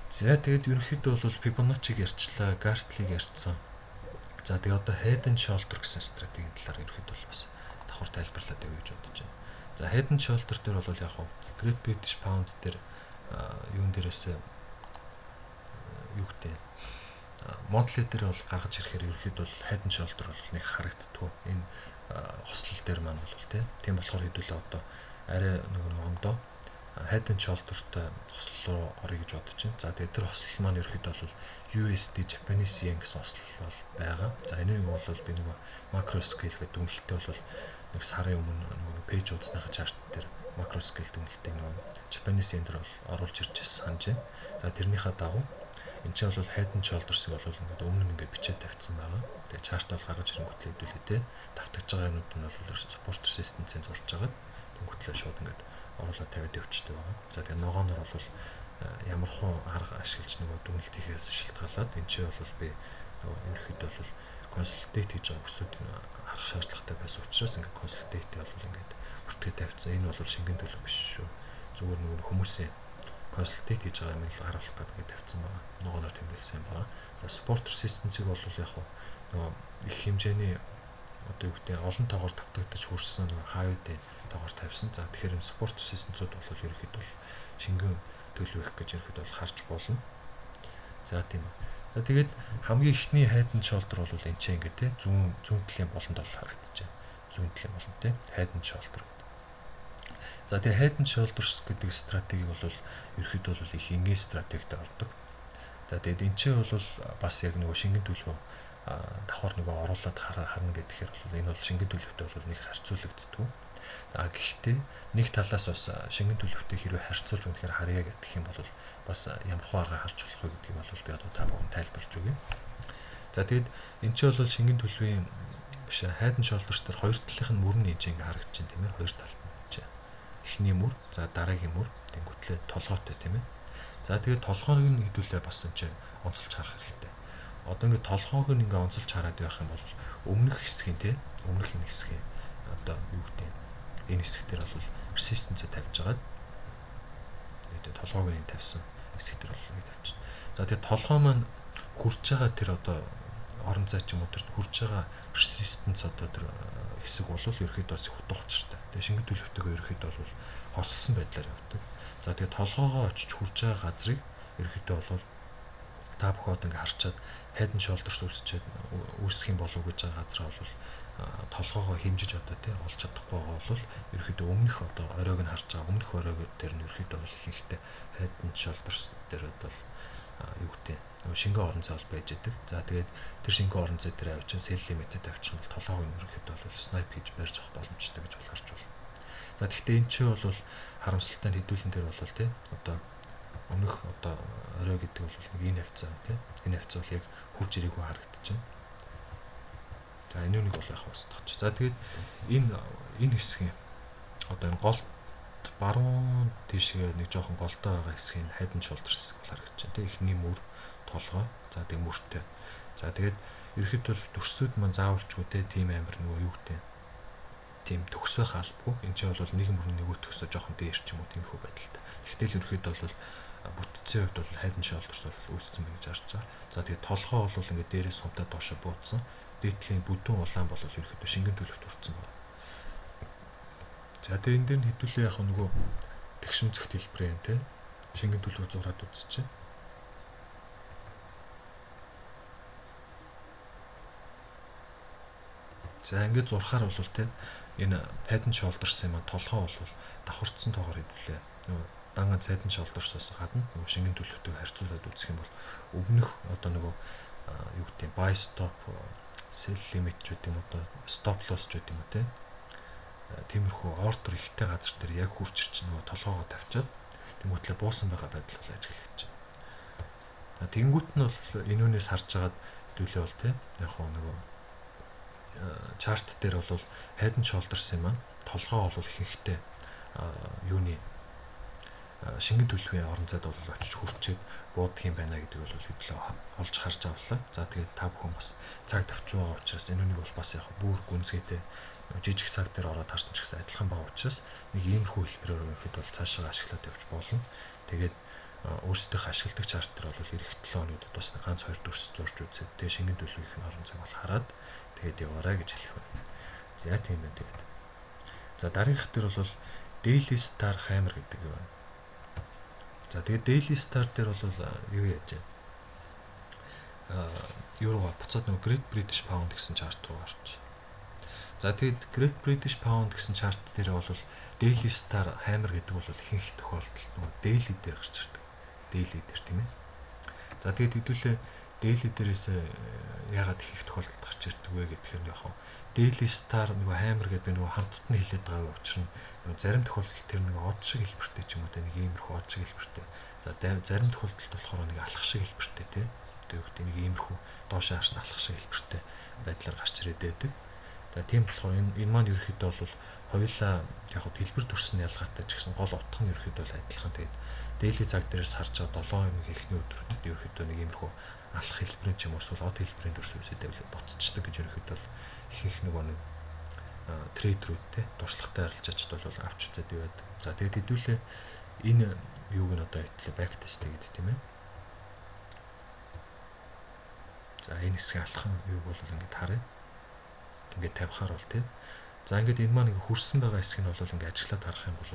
За, тэгээд ерөнхийдөө бол Fibonacci-г ярьчлаа, Gartley-г ярьсан. За, тэгээд одоо Head and Shoulder гэсэн стратегийн талаар ерөнхийдөө бол бас давхар тайлбарлаад явъя гэж бодож байна. За, Head and Shoulder дээр бол яг хав Great British Pound дээр юун дээрээс юу гэдэг monthly дээр бол гаргаж ирэхээр ерөнхийдөө бол Head and Shoulder бол нэг харагддаггүй. Энэ хослол дээр маань бол тийм болохоор хэдүүлээ одоо арай нөгөө нэг ондоо Head and Shoulder-тай хослол руу орё гэж бодож байна. За, тэгээд тэр хослол маань ерөнхийдөө бол USD Japanese Yen гэсэн хослол бол байгаа. За, энийг бол би нөгөө macro scale гэдэг дүгнэлттэй бол нэг сарын өмнө нөгөө page уудасныхаа chart дээр macro scale дүгнэлтийг нөгөө Japanese Yen дээр бол оруулж ирж санаж байна. За, тэрнийхээ дагуу энэ чинь бол Head and Shoulders-ыг бол ингээд өмнө нь ингээд бичээд тавьсан байгаа. Тэгээ chart бол гаргаж ирэнгүүтлээ хэдүүлээ те давтагж байгаа юмнууд нь бол support resistance-ийн зурж байгаад тэнгуүтлээ шууд ингээд оруулаад тавиад явчихдаг байгаа. За, тэгээ ногоонор бол ямар хуу арга ашиглаж нөгөө дүгнэлт хийхээс шалтгаалаад энэ чинь бол би нөгөө ерөөхдөө бол consolidate хийж байгаа бүсүүд харах шаардлагатай байсан учраас ингээд consolidate бол ингээд бүртгээ тавьсан. Энэ бол шингэн төлөв биш шүү. Зүгээр нөгөө хүмүүсийн consolidate хийж байгаа юм л харуулах гэдэг ингээд тавьсан байгаа. Ногооноор тэмдэглэсэн байгаа. За, support resistance-ыг бол яг нөгөө их хэмжээний одоо юу гэдэг олон тоогоор тавтагдаж хүрсэн нөгөө хаюудын тоогоор тавьсан. За, тэгэхээр энэ support resistance-ууд бол ерөнхийдөө бол шингэн төлөв их гэж ерөнхийдөө бол харж болно. За, тийм ээ. За, тэгээд хамгийн эхний head and shoulder бол энэ ч ингээд те зүүн талын болонд бол харагдаж байна. Зүүн талын болонд те head and shoulder гэдэг. За, тэгээ head and shoulders гэдэг стратегийг бол ерөнхийдөө бол их энгийн стратегид ордог. За, тэгээд энэ ч бол бас яг нөгөө шингэн төлөв давхар нөгөө оруулаад харна гэхээр бол энэ бол шингэн төлөвтэй бол нэг харьцуулагддаггүй. А гэхдээ нэг талаас бас шингэн төлөвтэй хэрвээ харьцуулж үнэхээр харъя гэх юм бол бас ямар хуу арга харж болох вэ гэдгийг бол би одоо та бүхэн тайлбарлаж өгье. За, тэгэд энэ чинь бол шингэн төлөвийн биш, head and shoulders дээр хоёр талынх нь мөр нь энэ чинь ингээ харагдаж байна, тийм ээ, хоёр талд нь чинь. Эхний мөр, за, дараагийн мөр, тэнгуүтлээ толгойтой, тийм ээ. За, тэгээд толгойг нь хэдүүлээ бас энэ чинь онцолж харах хэрэгтэй. Одоо ингээ толгойг нь ингээ онцолж хараад байх юм бол өмнөх хэсгийн те өмнөх энэ хэсгийн одоо юу гэдэг энэ хэсэг дээр бол resistance тавьж байгаад тэгээд толгойг нь тавьсан хэсэг дээр бол ингэ тавьчихна. За, тэгээд толгой маань хүрч байгаа тэр одоо орон зай ч юм уу, тэр хүрч байгаа resistance одоо тэр хэсэг бол ерөөхдөө бас их утга учиртай. Тэгээд шингэн төлөвтэйгээ ерөөхдөө бол хосолсон байдлаар явдаг. За, тэгээд толгоогоо очиж хүрч байгаа газрыг ерөөхдөө бол та бүхэн одоо ингээ харчаад head and shoulders үүсчээд үүсэх юм болов уу гэж байгаа газараа бол толгоогоо хэмжиж одоо тий олж чадахгүй байгаа бол ерөөхдөө өмнөх одоо оройг нь харж байгаа, өмнөх оройг дээр нь ерөөхдөө бол ихэнхдээ head and shoulders дээр одоо юу гэдэг нөгөө шингэн орон зай бол байж идэг. За, тэгээд тэр шингэн орон зай дээр авчин sell limit-тэй тавьчих юм бол толгойг нь ерөөхдөө бол snipe хийж барьж авах боломжтой гэж бол харж байна. За, тэгэхдээ энэ чинь бол харамсалтай нь хэдүүлэн дээр бол тий одоо өмнөх одоо орой гэдэг бол нэг энэ хавцаа тий энэ хавцаа бол яг хурж ирээгүй харагдаж байна. За, энэ үнийг бол яг устгах. За, тэгээд энэ хэсгийн одоо энэ гол баруун тийшээ нэг жоохон голдоо байгаа хэсгийн head and shoulders хэсэг бол харагдаж байна. Тэг эхний мөр, толгой. За, тэг мөртэй. За, тэгээд ерөөхдөө бол дүрсүүд маань заавалчгүй те тийм амар нөгөө юу гэдэг тийм төгс байх албагүй. Энэ чинь бол нэг мөр нэгөө төгсөө жоохон дээр ч юм уу тиймэрхүү байдалтай. Тэгтэл ерөөхдөө бол бүтцийн хувьд бол Head and Shoulders бол үүссэн байна гэж харж байгаа. За тэгээд толгой бол ингээд дээрээс сумтай доошо бууцсан. Дээдлийн бүдүүн улаан бол ерөөхдөө шингэн төлөвт хүрсэн байна. За тэгээд энэ дээр нь хэдүүлээ яг нөгөө тэгш өнцөгт хэлбэрийн те шингэн төлөв зураад үзчихэ. За ингээд зурхаар бол те энэ Head and Shoulders юм а толгой бол давхарцсан тоогоор хэдүүлээ. Нөгөө дан ганц Head and Shoulders-оос гадна нөгөө шингэн төлөвтэйг харьцуулаад үзэх юм бол өмнөх одоо нөгөө юу гэдэг buy stop, sell limit ч гэдэг юм одоо stop loss ч гэдэг юм уу те. Тиймэрхүү ордер ихтэй газар дээр яг хурц ирч нөгөө толгоогоо тавьчаад тэнгуүтлээ буусан байгаа байдал бол ажиглагдаж байна. Тэнгүүт нь бол энэ үнээс харж агаад хэдүүлээ бол те яг хоо нөгөө чарт дээр бол Head and Shoulders юм аа толгой бол ихэнхдээ юуны шингэн төлөвийн орон зайд бол очиж хүрчээд буудах юм байна гэдэг бол хэдлээ олж харж авлаа. За тэгээд та бүхэн бас цаг тавьж байгаа учраас энэ үнийг бол бас яг бүр гүнзгийтэй жижиг цаг дээр ороод харсан ч гэсэн адилхан байгаа учраас нэг иймэрхүү хэлбэрээр ерөнхийд бол цаашаа ашиглаад явж болно. Тэгээд өөрсдийнхөө ашигладаг чарт дээр бол ирэх 7 хоногуд бас ганц хоёр дүрс зурж үзээд тэгээд шингэн төлөвийн орон зайг бол хараад тэгээд яваарай гэж хэлэх байна. За тийм байна тэгээд. За дараагийнх дээр бол Daily Star Hammer гэдэг юм байна. За тэгээд Daily Star дээр бол юу яаж вэ? Юу руугаа буцаад нөгөө Great British Pound гэсэн чарт руу орчих. За тэгээд Great British Pound гэсэн чарт дээр бол Daily Star Hammer гэдэг бол ихэнх тохиолдолд нөгөө Daily дээр гарч ирдэг. Daily дээр тийм ээ. За тэгээд хэдүүлээ Daily дээрээс яагаад их тохиолдолд гарч ирдэг вэ гэхээр нь яг Daily Star нөгөө Hammer гэдэг би нөгөө хамтд нь хэлээд байгаа учир нь нөгөө зарим тохиолдолд тэр нэг од шиг хэлбэртэй ч юм уу те нэг иймэрхүү од шиг хэлбэртэй. За зарим тохиолдолд болохоор нэг алхах шиг хэлбэртэй те. Тэр үгтэй нэг иймэрхүү доошоо харсан алхах шиг хэлбэртэй байдлаар гарч ирээд байдаг. За тийм болохоор энэ маань ерөөхдөө бол хоёулаа яг хөө хэлбэр дүрс нь ялгаатай ч гэсэн гол утга нь ерөөхдөө бол адилхан. Тэгээд Daily цаг дээрээс харж байгаа 7 хоногийн эхний өдрүүдэд ерөөхдөө нэг иймэрхүү алах хэлбэрийн ч юм уу эсвэл од хэлбэрийн дүрс үүсээд байвал буцчихдаг гэж ерөөхдөө бол ихэнх нөгөө нэг трейдерүүд те туршлагатай арилжаачд бол авч үзээд байдаг. За тэгээд хэдүүлээ энэ юуг нь одоо хэвлээ back test гэдэг тийм ээ. За энэ хэсгийн алхан юуг бол ингээд харъя. Ингээд тавихаар бол те. За ингээд энэ маань ингээд хөрсөн байгаа хэсэг нь бол ингээд ажиглаад харах юм бол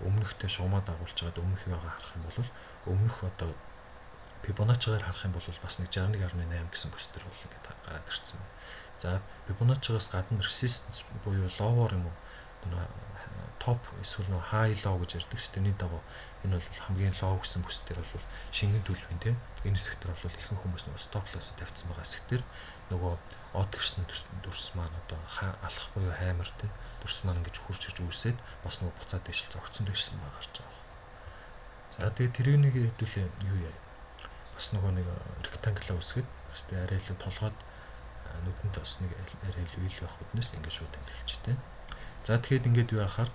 өмнөхтэй шугамаа дагуулж байгаад өмнөх юугаа харах юм бол өмнөх одоо Fibonacci-гаар харах юм бол бас нэг 61.8 гэсэн бүс төр бол ингээд гараад ирсэн байна. За Fibonacci-гаас гадна resistance буюу lower юм уу топ эсвэл нөө high low гэж ярьдаг шүү. Тэрний дагуу энэ бол хамгийн low гэсэн бүс төр бол шингэн төлөвийн те энэ хэсэг төр бол ихэнх хүмүүс нөгөө stop loss тавьсан байгаа хэсэг төр нөгөө од гэрсэн дүрс маань одоо алах буюу хаймар те дүрс маань ингэж хурж ирж үүсээд бас нөгөө буцаад дэшил зогцсон дэшилсэн байгаа гарч байгаа. За тэгээд тэрийг нэг хэдүүлээ юу яа. Бас нөгөө нэг rectangle үүсгээд бас тэгээ арай илүү толгойд нүдэнд бас нэг арай илүү ил байх үднэс ингэж шууд тэмдэглэж тэ. За тэгэхээр ингээд юу яхаар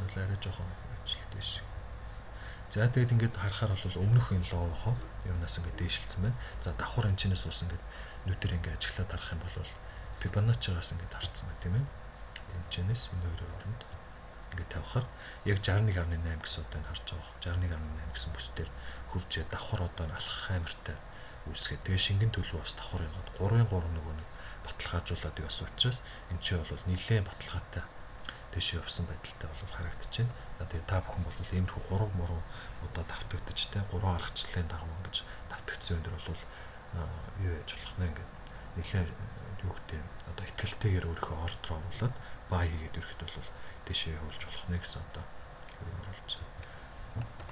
бол арай жоохон ажилттай шиг. За тэгээд ингээд харахаар бол өмнөх энэ low хоо юунаас ингээд дээшилсэн байна. За давхар энэ чинээс бас ингээд нүдээр ингээд ажиглаад харах юм бол Fibonacci-гаас ингээд харцсан байна тийм ээ. Энэ чинээс энэ хоёрын хооронд ингээд тавихаар яг 61.8 гэсэн одоо энэ харж байгаа. 61.8 гэсэн бүс дээр хуржээ давхар одоо алхах амартай үүсгээд тэгээ шингэн төлөв бас давхар яваад 3-ын 3 нөгөө нэг баталгаажуулаад явсан учраас энэ чинь бол нэлээд баталгаатай дэше явсан байдалтай бол харагдаж байна. За тэгээ та бүхэн бол иймэрхүү 3 муруу удаа давтагдаж те 3 аргачлалын дагуу ингэж давтагдсан юм дээр бол юу яаж болох нэ ингээд нэлээд юу гэдэг одоо итгэлтэйгээр өөрийнхөө ордер оруулаад бай хийгээд ирэхэд бол дэше явуулж болох нэ гэсэн одоо юу оруулж байна.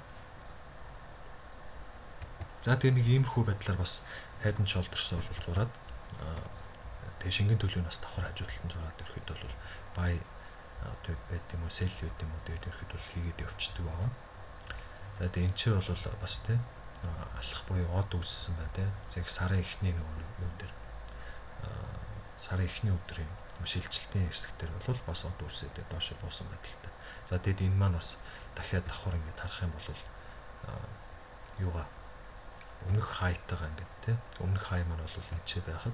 За тэгээ нэг иймэрхүү байдлаар бас Head and Shoulders бол зураад тэгээ шингэн төлөв нь бас давхар хажуу талд нь зураад ирэхэд бол бай одоо байд юм уу sell байд юм уу тэгээд ирэхэд бол хийгээд явчихдаг байгаа. За тэгээ энэ чинь бол бас тий алах буюу од үүссэн байна тий. Яг сарын эхний нөгөө юм дээр сарын эхний өдрийн шилжилтийн хэсэг дээр бол бас од үүсээд доошо буусан байдалтай. За тэгэд энэ маань бас дахиад давхар ингээд харах юм бол юугаа өмнөх хайтайгаа ингээд тий өмнөх хай маань бол энэ ч байхад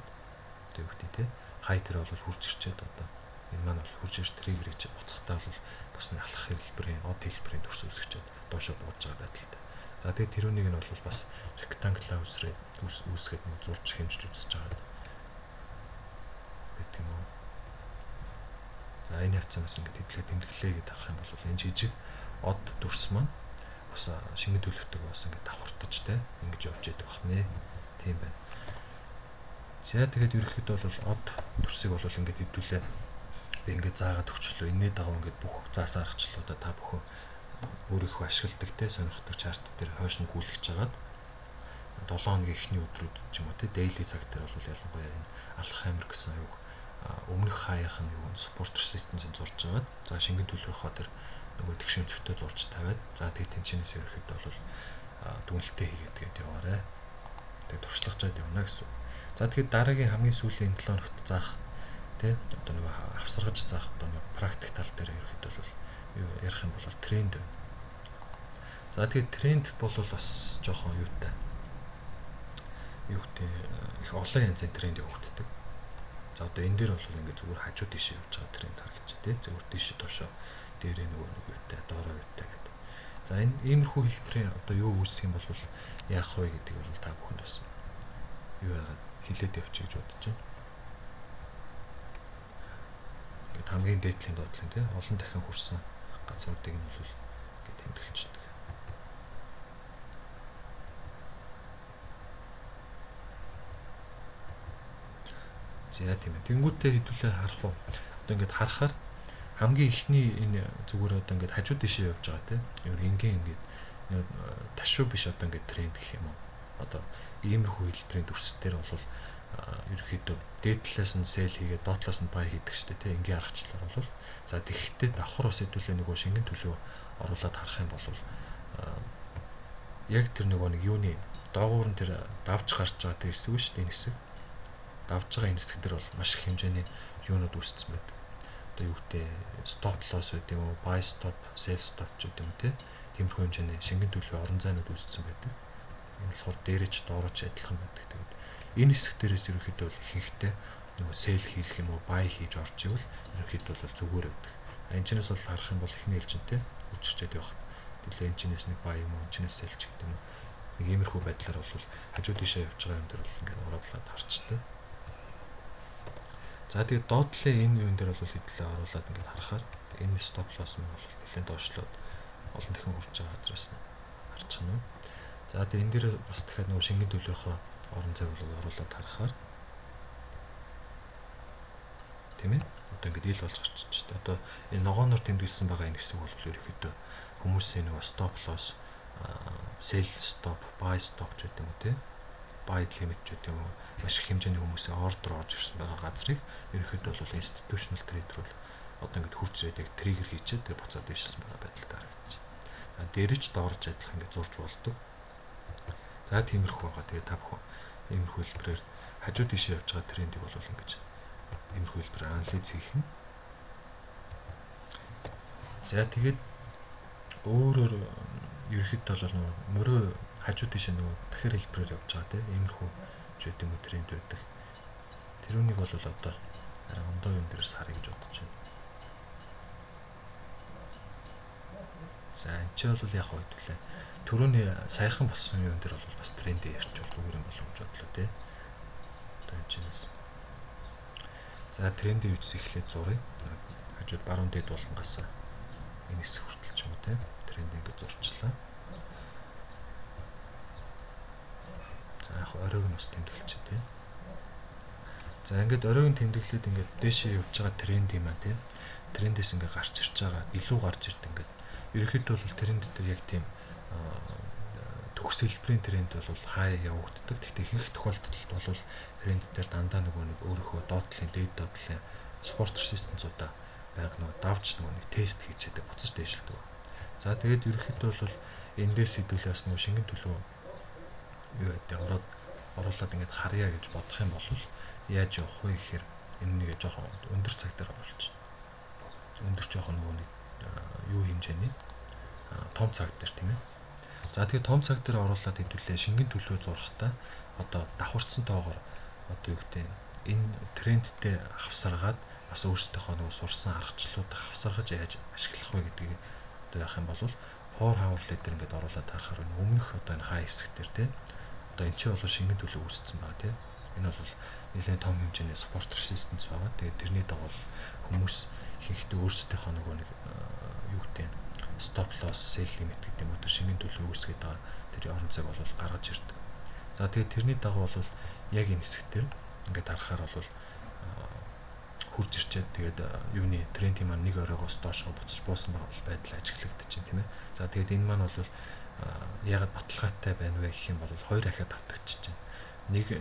тэг үгтэй тий хай тэр бол хурж ирчээд одоо энэ маань бол хурж ирж триггер хийж буцахтаа бол бас нэг алхах хэлбэрийн од хэлбэрийн төрс үүсгэчээд доошо бууж байгаа байдалтай. За тэгээд тэрүүнийг нь бол бас rectangle үүсрээ үүсгээд нэг зурж хэмжиж үзэж байгаа гэдэг юм уу. За энэ хавцаанаас ингээд хэдлээ тэмдэглээ гэдээ харах юм бол энэ жижиг од дүрс маань бас шингэн төлөвтэйг бас ингээд давхартаж те ингэж явж идэг бахнэ. Тийм байна. За тэгээд ерөнхийдөө бол од дүрсийг бол ингээд хэдүүлээ би ингээд заагаад өгчлөө. Энэний дагуу ингээд бүх заасан аргачлалуудаа та бүхэн өөрийнхөө ашигладаг те сонирхдаг chart дээр хойш нь гүйлгэж хагаад 7 хоногийн эхний өдрүүд ч юм уу те daily цаг дээр бол ялангуяа энэ алах амир гэсэн юг өмнөх хаяах нь юу support resistance-ийг зурж агаад за шингэн төлөвийнхөө тэр нөгөө тэгшин өнцгтөө зурж тавиад за тэг тэнчнээс ерөөхдөө бол дүнэлтээ хийгээд тэгээд яваарэ. Тэгээд туршлагачаад явна гэсэн. За тэгэхээр дараагийн хамгийн сүүлийн 7 хоногт заах тий одоо нөгөө авсаргаж заах одоо нөгөө практик тал дээр ерөөхдөө бол ярих юм бол тренд байна. За тэгээд тренд бол бас жоохон юутай. Юу гэдэг их олон янзын тренд явагддаг. За одоо энэ дээр бол ингээд зүгээр хажуу тийшээ явж байгаа тренд харагдчих тий. Зүгээр тийшээ доошоо дээрээ нөгөө нэг юутай, доороо юутай гэдэг. За энэ иймэрхүү хэлбэрийн одоо юу үүсэх юм бол яах вэ гэдэг бол та бүхэнд бас юу яагаад хилээд явчих гэж бодож байна. Ингээд хамгийн дээдлийн доотлын тий олон дахин хүрсэн газруудыг нь бол ингээд тэмдэглэждэг. За тийм ээ. Тэнгүүтээ хэдүүлээ харах уу? Одоо ингээд харахаар хамгийн ихний энэ зүгээр одоо ингээд хажуу тийшээ явж байгаа тийм. Ер энгийн ингээд ташуу биш одоо ингээд тренд гэх юм уу. Одоо иймэрхүү хэлбэрийн дүрс дээр бол ерөнхийдөө дээд талаас нь sell хийгээд доод талаас нь buy хийдэг шүү дээ тийм. Энгийн аргачлалаар бол за тэгэхдээ давхар бас хэдүүлээ нөгөө шингэн төлөв оруулаад харах юм бол яг тэр нөгөө нэг юуны доогуур нь тэр давж гарч байгаа тэр хэсэг шүү дээ энэ хэсэг давж байгаа энэ хэсэг дээр бол маш их хэмжээний юунууд үүссэн байдаг. Одоо юу гэдэг stop loss гэдэг юм уу, buy stop, sell stop ч гэдэг юм уу те. Тиймэрхүү хэмжээний шингэн төлөвийн орон зайнууд үүссэн байдаг. Энэ болохоор дээрэж доорож адилхан байдаг. Тэгээд энэ хэсэг дээрээс ерөнхийдөө бол ихэнхдээ нөгөө sell хийх юм уу, buy хийж орж ивэл ерөнхийдөө бол зүгээр байдаг. Энэ чинээс бол харах юм бол эхний ээлжинтэй үрж ирчээд явах. Тэгэл энэ чинээс нэг buy юм уу, энэ чинээс sell ч гэдэг юм уу. Нэг иймэрхүү байдлаар бол хажуу тийшээ явж байгаа юм дээр бол ингээд оруулаад харчдаг. За тэгээд доотлын энэ юун дээр бол хэдлээ оруулаад ингээд харахаар энэ stop loss нь бол нэлээд доошлоод олон дахин хүрч байгаа газраас нь харж байгаа юм. За тэгээд энэ дээр бас дахиад нөгөө шингэн төлөвийнхөө орон зайг бол оруулаад харахаар тийм ээ. Одоо ингээд ил болж гарч байна. Одоо энэ ногооноор тэмдэглэсэн байгаа энэ хэсэг бол ерөнхийдөө хүмүүсийн нөгөө stop loss, sell stop, buy stop ч гэдэг юм уу тийм buy limit ч гэдэг юм уу маш их хэмжээний хүмүүсийн ордер орж ирсэн байгаа газрыг ерөнхийдөө бол institutional trader бол одоо ингээд хурц ирээд яг trigger хийчихэд тэгээ буцаад дэвшсэн байгаа байдалтай харагдаж байна. За дээрэж доорж адилхан ингээд зурж болдог. За тиймэрхүү байгаа. Тэгээ та бүхэн иймэрхүү хэлбэрээр хажуу тийшээ явж байгаа трендийг бол ингэж иймэрхүү хэлбэрээр анализ хийх нь. За тэгээд өөрөөр ерөнхийдөө бол нөгөө мөрөө хажуу тийшээ нөгөө дахир хэлбэрээр явж байгаа тийм иймэрхүү ч байд юм уу тренд байдаг. Тэрүүнийг бол одоо арай ондоо юм дээрс харъя гэж бодож байна. За энэ ч бол яг хөө хэвлээ. Төрөний саяхан болсон юм дээр бол бас тренд ярьчвал зүгээр юм болов гэж бодлоо тий. Одоо энэ чинээс. За трендийн үтс эхлээд зуръя. Хажууд баруун дэд булангаас энэ хэсэг хүртэл ч юм уу тий. Тренд ингэ зурчлаа. За яг оройг нь бас тэмдэглэчихэ тий. За ингээд оройг нь тэмдэглээд ингээд дээшээ явж байгаа тренд юм а тий. Трендээс ингээд гарч ирж байгаа, илүү гарч ирд ингээд ерөнхийдөө бол тренд дээр яг тийм төгс хэлбэрийн тренд бол хай явагддаг. Гэхдээ ихэнх тохиолдолд бол тренд дээр дандаа нөгөө нэг өөрийнхөө доотлын, дээд доотлын support resistance-уудаа байнга нөгөө давж нөгөө нэг тест хийж яадаг, буцаж дээшилдэг. За тэгээд ерөнхийдөө бол эндээс хэдүүлээ бас нөгөө шингэн төлөв юу гэдэг ороод оруулаад ингээд харъя гэж бодох юм бол яаж явах вэ гэхээр энэ нэг жоохон өндөр цаг дээр оруулчих. Өндөр жоохон нөгөө нэг юу хэмжээний том цаг дээр тийм ээ. За тэгээд том цаг дээр оруулаад хэдүүлээ шингэн төлөв зурхтаа одоо давхарцсан тоогоор одоо юу гэдэг энэ трендтэй хавсаргаад бас өөрсдийнхөө нөгөө сурсан аргачлалуудаа хавсаргаж яаж ашиглах вэ гэдгийг одоо яах юм бол 4 hourly дээр ингээд оруулаад харахаар өмнөх одоо энэ хай хэсэг дээр тий одоо энэ чинь бол шингэн төлөв үүссэн байгаа тий. Энэ бол нэлээд том хэмжээний support resistance байгаа. Тэгээд тэрний дагуу хүмүүс ихэнхдээ өөрсдийнхөө нөгөө нэг юу гэдэг нь stop loss, sell limit гэдэг юм уу, тэр шингэн төлөв үүсгээд байгаа тэр орон зайг бол гаргаж ирдэг. За, тэгээд тэрний дагуу бол яг энэ хэсэг дээр ингээд харахаар бол хурж ирчээд, тэгээд юуны трендийн маань нэг оройгоос доошоо буцаж буусан байгаа бол байдал ажиглагдаж байна, тийм ээ. За, тэгээд энэ маань бол яагаад баталгаатай байна вэ гэх юм бол хоёр ахиад давтагдчихэж байна.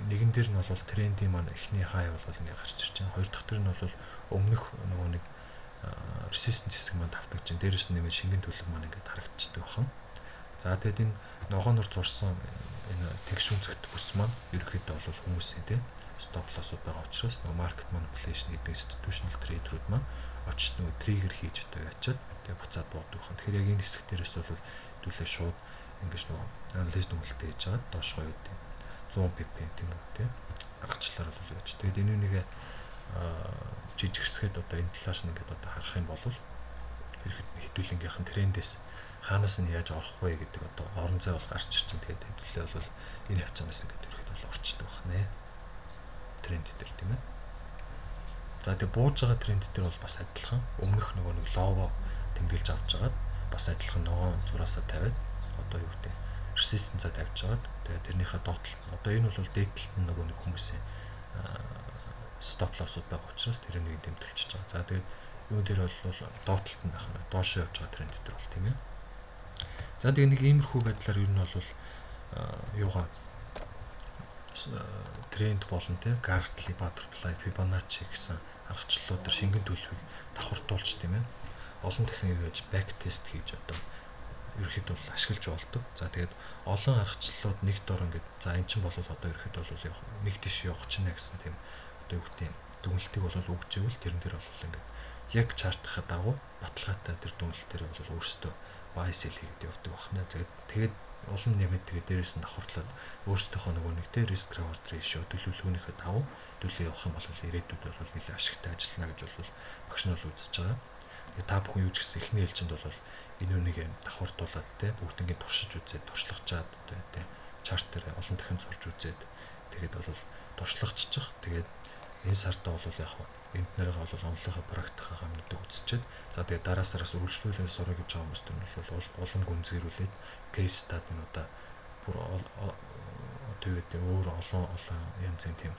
Нэгэн дээр нь бол трендийн маань эхний хай бол ингээ гарч ирж байна. Хоёр дахь дээр нь бол өмнөх нөгөө нэг resistance хэсэг маань давтагдж байна. Дээрээс нь нэмээд шингэн төлөв маань ингээд харагдчихдаг байна. За, тэгээд энэ ногооноор зурсан энэ тэгш өнцөгт бүс маань ерөнхийдөө бол хүмүүсийн тийм stop loss-ууд байгаа учраас нөгөө market manipulation гэдэг institutional trader-ууд маань очиж нөгөө trigger хийж одоо ячаад, тэгээ буцаад буудаг байна. Тэгэхээр яг энэ хэсэг дээрээс бол хэдүүлээ шууд ингэж нөгөө анализ дүгнэлтээ хийж байгаа доошгоо юу гэдэг 100 pip тийм үү, тийм аргачлалаар бол яаж. Тэгээд энэ үнийг жижигсгээд одоо энэ талаас нь ингээд одоо харах юм бол хэдүүлэнгийнхэн трендээс хаанаас нь яаж орох вэ гэдэг одоо орон зай бол гарч ирчин. Тэгээд хэдүүлээ бол энэ хавцаанаас ингээд ерөөхдөө бол орчдөг байна тренд дээр, тийм ээ. За, тэгээ бууж байгаа тренд дээр бол бас адилхан өмнөх нөгөө нэг low-оо тэмдэглэж авч агаад, бас адилхан ногоон зураасаа тавиад, одоо юу гэдэг resistance-а тавьж агаад, тэгээ тэрнийхээ доод талд, одоо энэ бол дээд талд нь нөгөө нэг хүмүүсийн stop loss-ууд байгаа учраас тэр нэг тэмдэглэж байгаа. За, тэгээд юун дээр бол доод талд нь байх нь доош явж байгаа тренд дээр бол, тийм ээ. За, тэгээ нэг иймэрхүү байдлаар ер нь бол юугаа тренд болон те Gartley, Butterfly, Fibonacci гэсэн аргачлалууд дээр шингэн төлөвийг давхартуулж, тийм ээ, олон дахин юу яаж back test хийж одоо ерөөхдөө бол ашиглаж болдог. За, тэгээд олон аргачлалууд нэг дор ингээд за эн чинь бол одоо ерөөхдөө бол явах нэг тийш явах чинь гэсэн тийм одоо юу гэдэг дүгнэлтийг бол өгч ивэл тэрэн дээр бол ингээд яг chart-ынхаа дагуу баталгаатай тэр дүгнэлт дээр бол өөрсдөө buy sell хийгээд явдаг байна. Тэгээд улам нэмээд, тэгээд дээрээс нь давхарлаад өөрсдийнхөө нөгөө нэг те risk reward ratio төлөвлөгөөнийхөө дагуу төлөө явах юм бол ирээдүйд бол нэлээд ашигтай ажиллана гэж бол багш нь бол үзэж байгаа. Тэгээд та бүхэн юу ч гэсэн эхний ээлжинд бол энэ үнийг давхартуулаад те бүгднийг туршиж үзээд, туршлагачаад одоо те chart дээр олон дахин зурж үзээд, тэгээд бол туршлагачих. Тэгээд энэ сартаа бол яг энд нэрээ бол онлайн практикаа юмнуудыг үзчихэд, за тэгээд дараа сараас үргэлжлүүлээ сурах гэж байгаа хүмүүст нь бол улам гүнзгийрүүлээд case study-нуудаа бүр одоо юу гэдэг өөр олон олон янзын тийм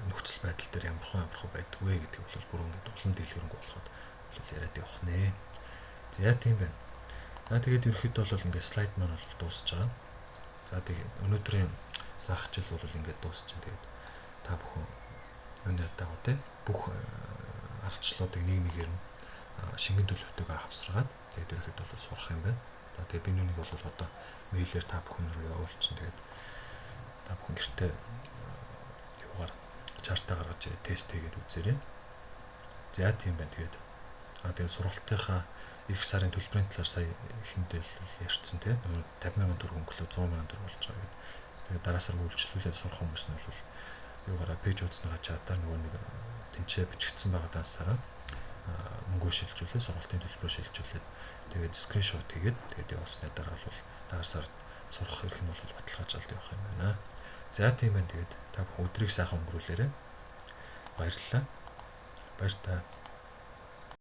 нөхцөл байдал дээр ямархан ямархан байдаг вэ гэдгийг бол бүр ингээд улам дэлгэрэнгүй болоход бол яриад явах нэ. За, тийм байна. За, тэгээд ерөнхийдөө бол ингээд слайд маань бол дуусж байгаа. За, тэгээд өнөөдрийн заах хичээл бол ингээд дуусч байна. Тэгээд та бүхэн юуны дагуу те бүх аргачлалуудыг нэг нэгээр нь шингэн төлөвтэйгээ хавсаргаад, тэгээд ерөнхийдөө бол сурах юм байна. За, тэгээд би нүг бол одоо мэйлээр та бүхэн рүү явуулчин. Тэгээд та бүхэн гэртээ юугаар chart-аа гаргаж тест хийгээд үзээрэй. За, тийм байна. Тэгээд тэгээд сургалтынхаа эх сарын төлбөрийн талаар сая эхэндээ л ярьсан тийм 50 сая төгрөг өнгөлөө 100 сая төгрөг болж байгаа гэдэг. Тэгээд дараа сар үйлчлүүлээд сурах хүмүүс нь бол юугаараа page хуудасныхаа чатаар нөгөө нэг тэнцээ бичигдсэн байгаа дансаараа мөнгөө шилжүүлээ, сургалтын төлбөрөө шилжүүлээд, тэгээд screenshot хийгээд, тэгээд явуулсны дараа бол дараа сард сурах эрх нь бол баталгаажуулалт явах юм байна. За, тийм байна. Тэгээд та бүхэн өдрийг сайхан өнгөрүүлээрэй. Баярлалаа. Баяр таа.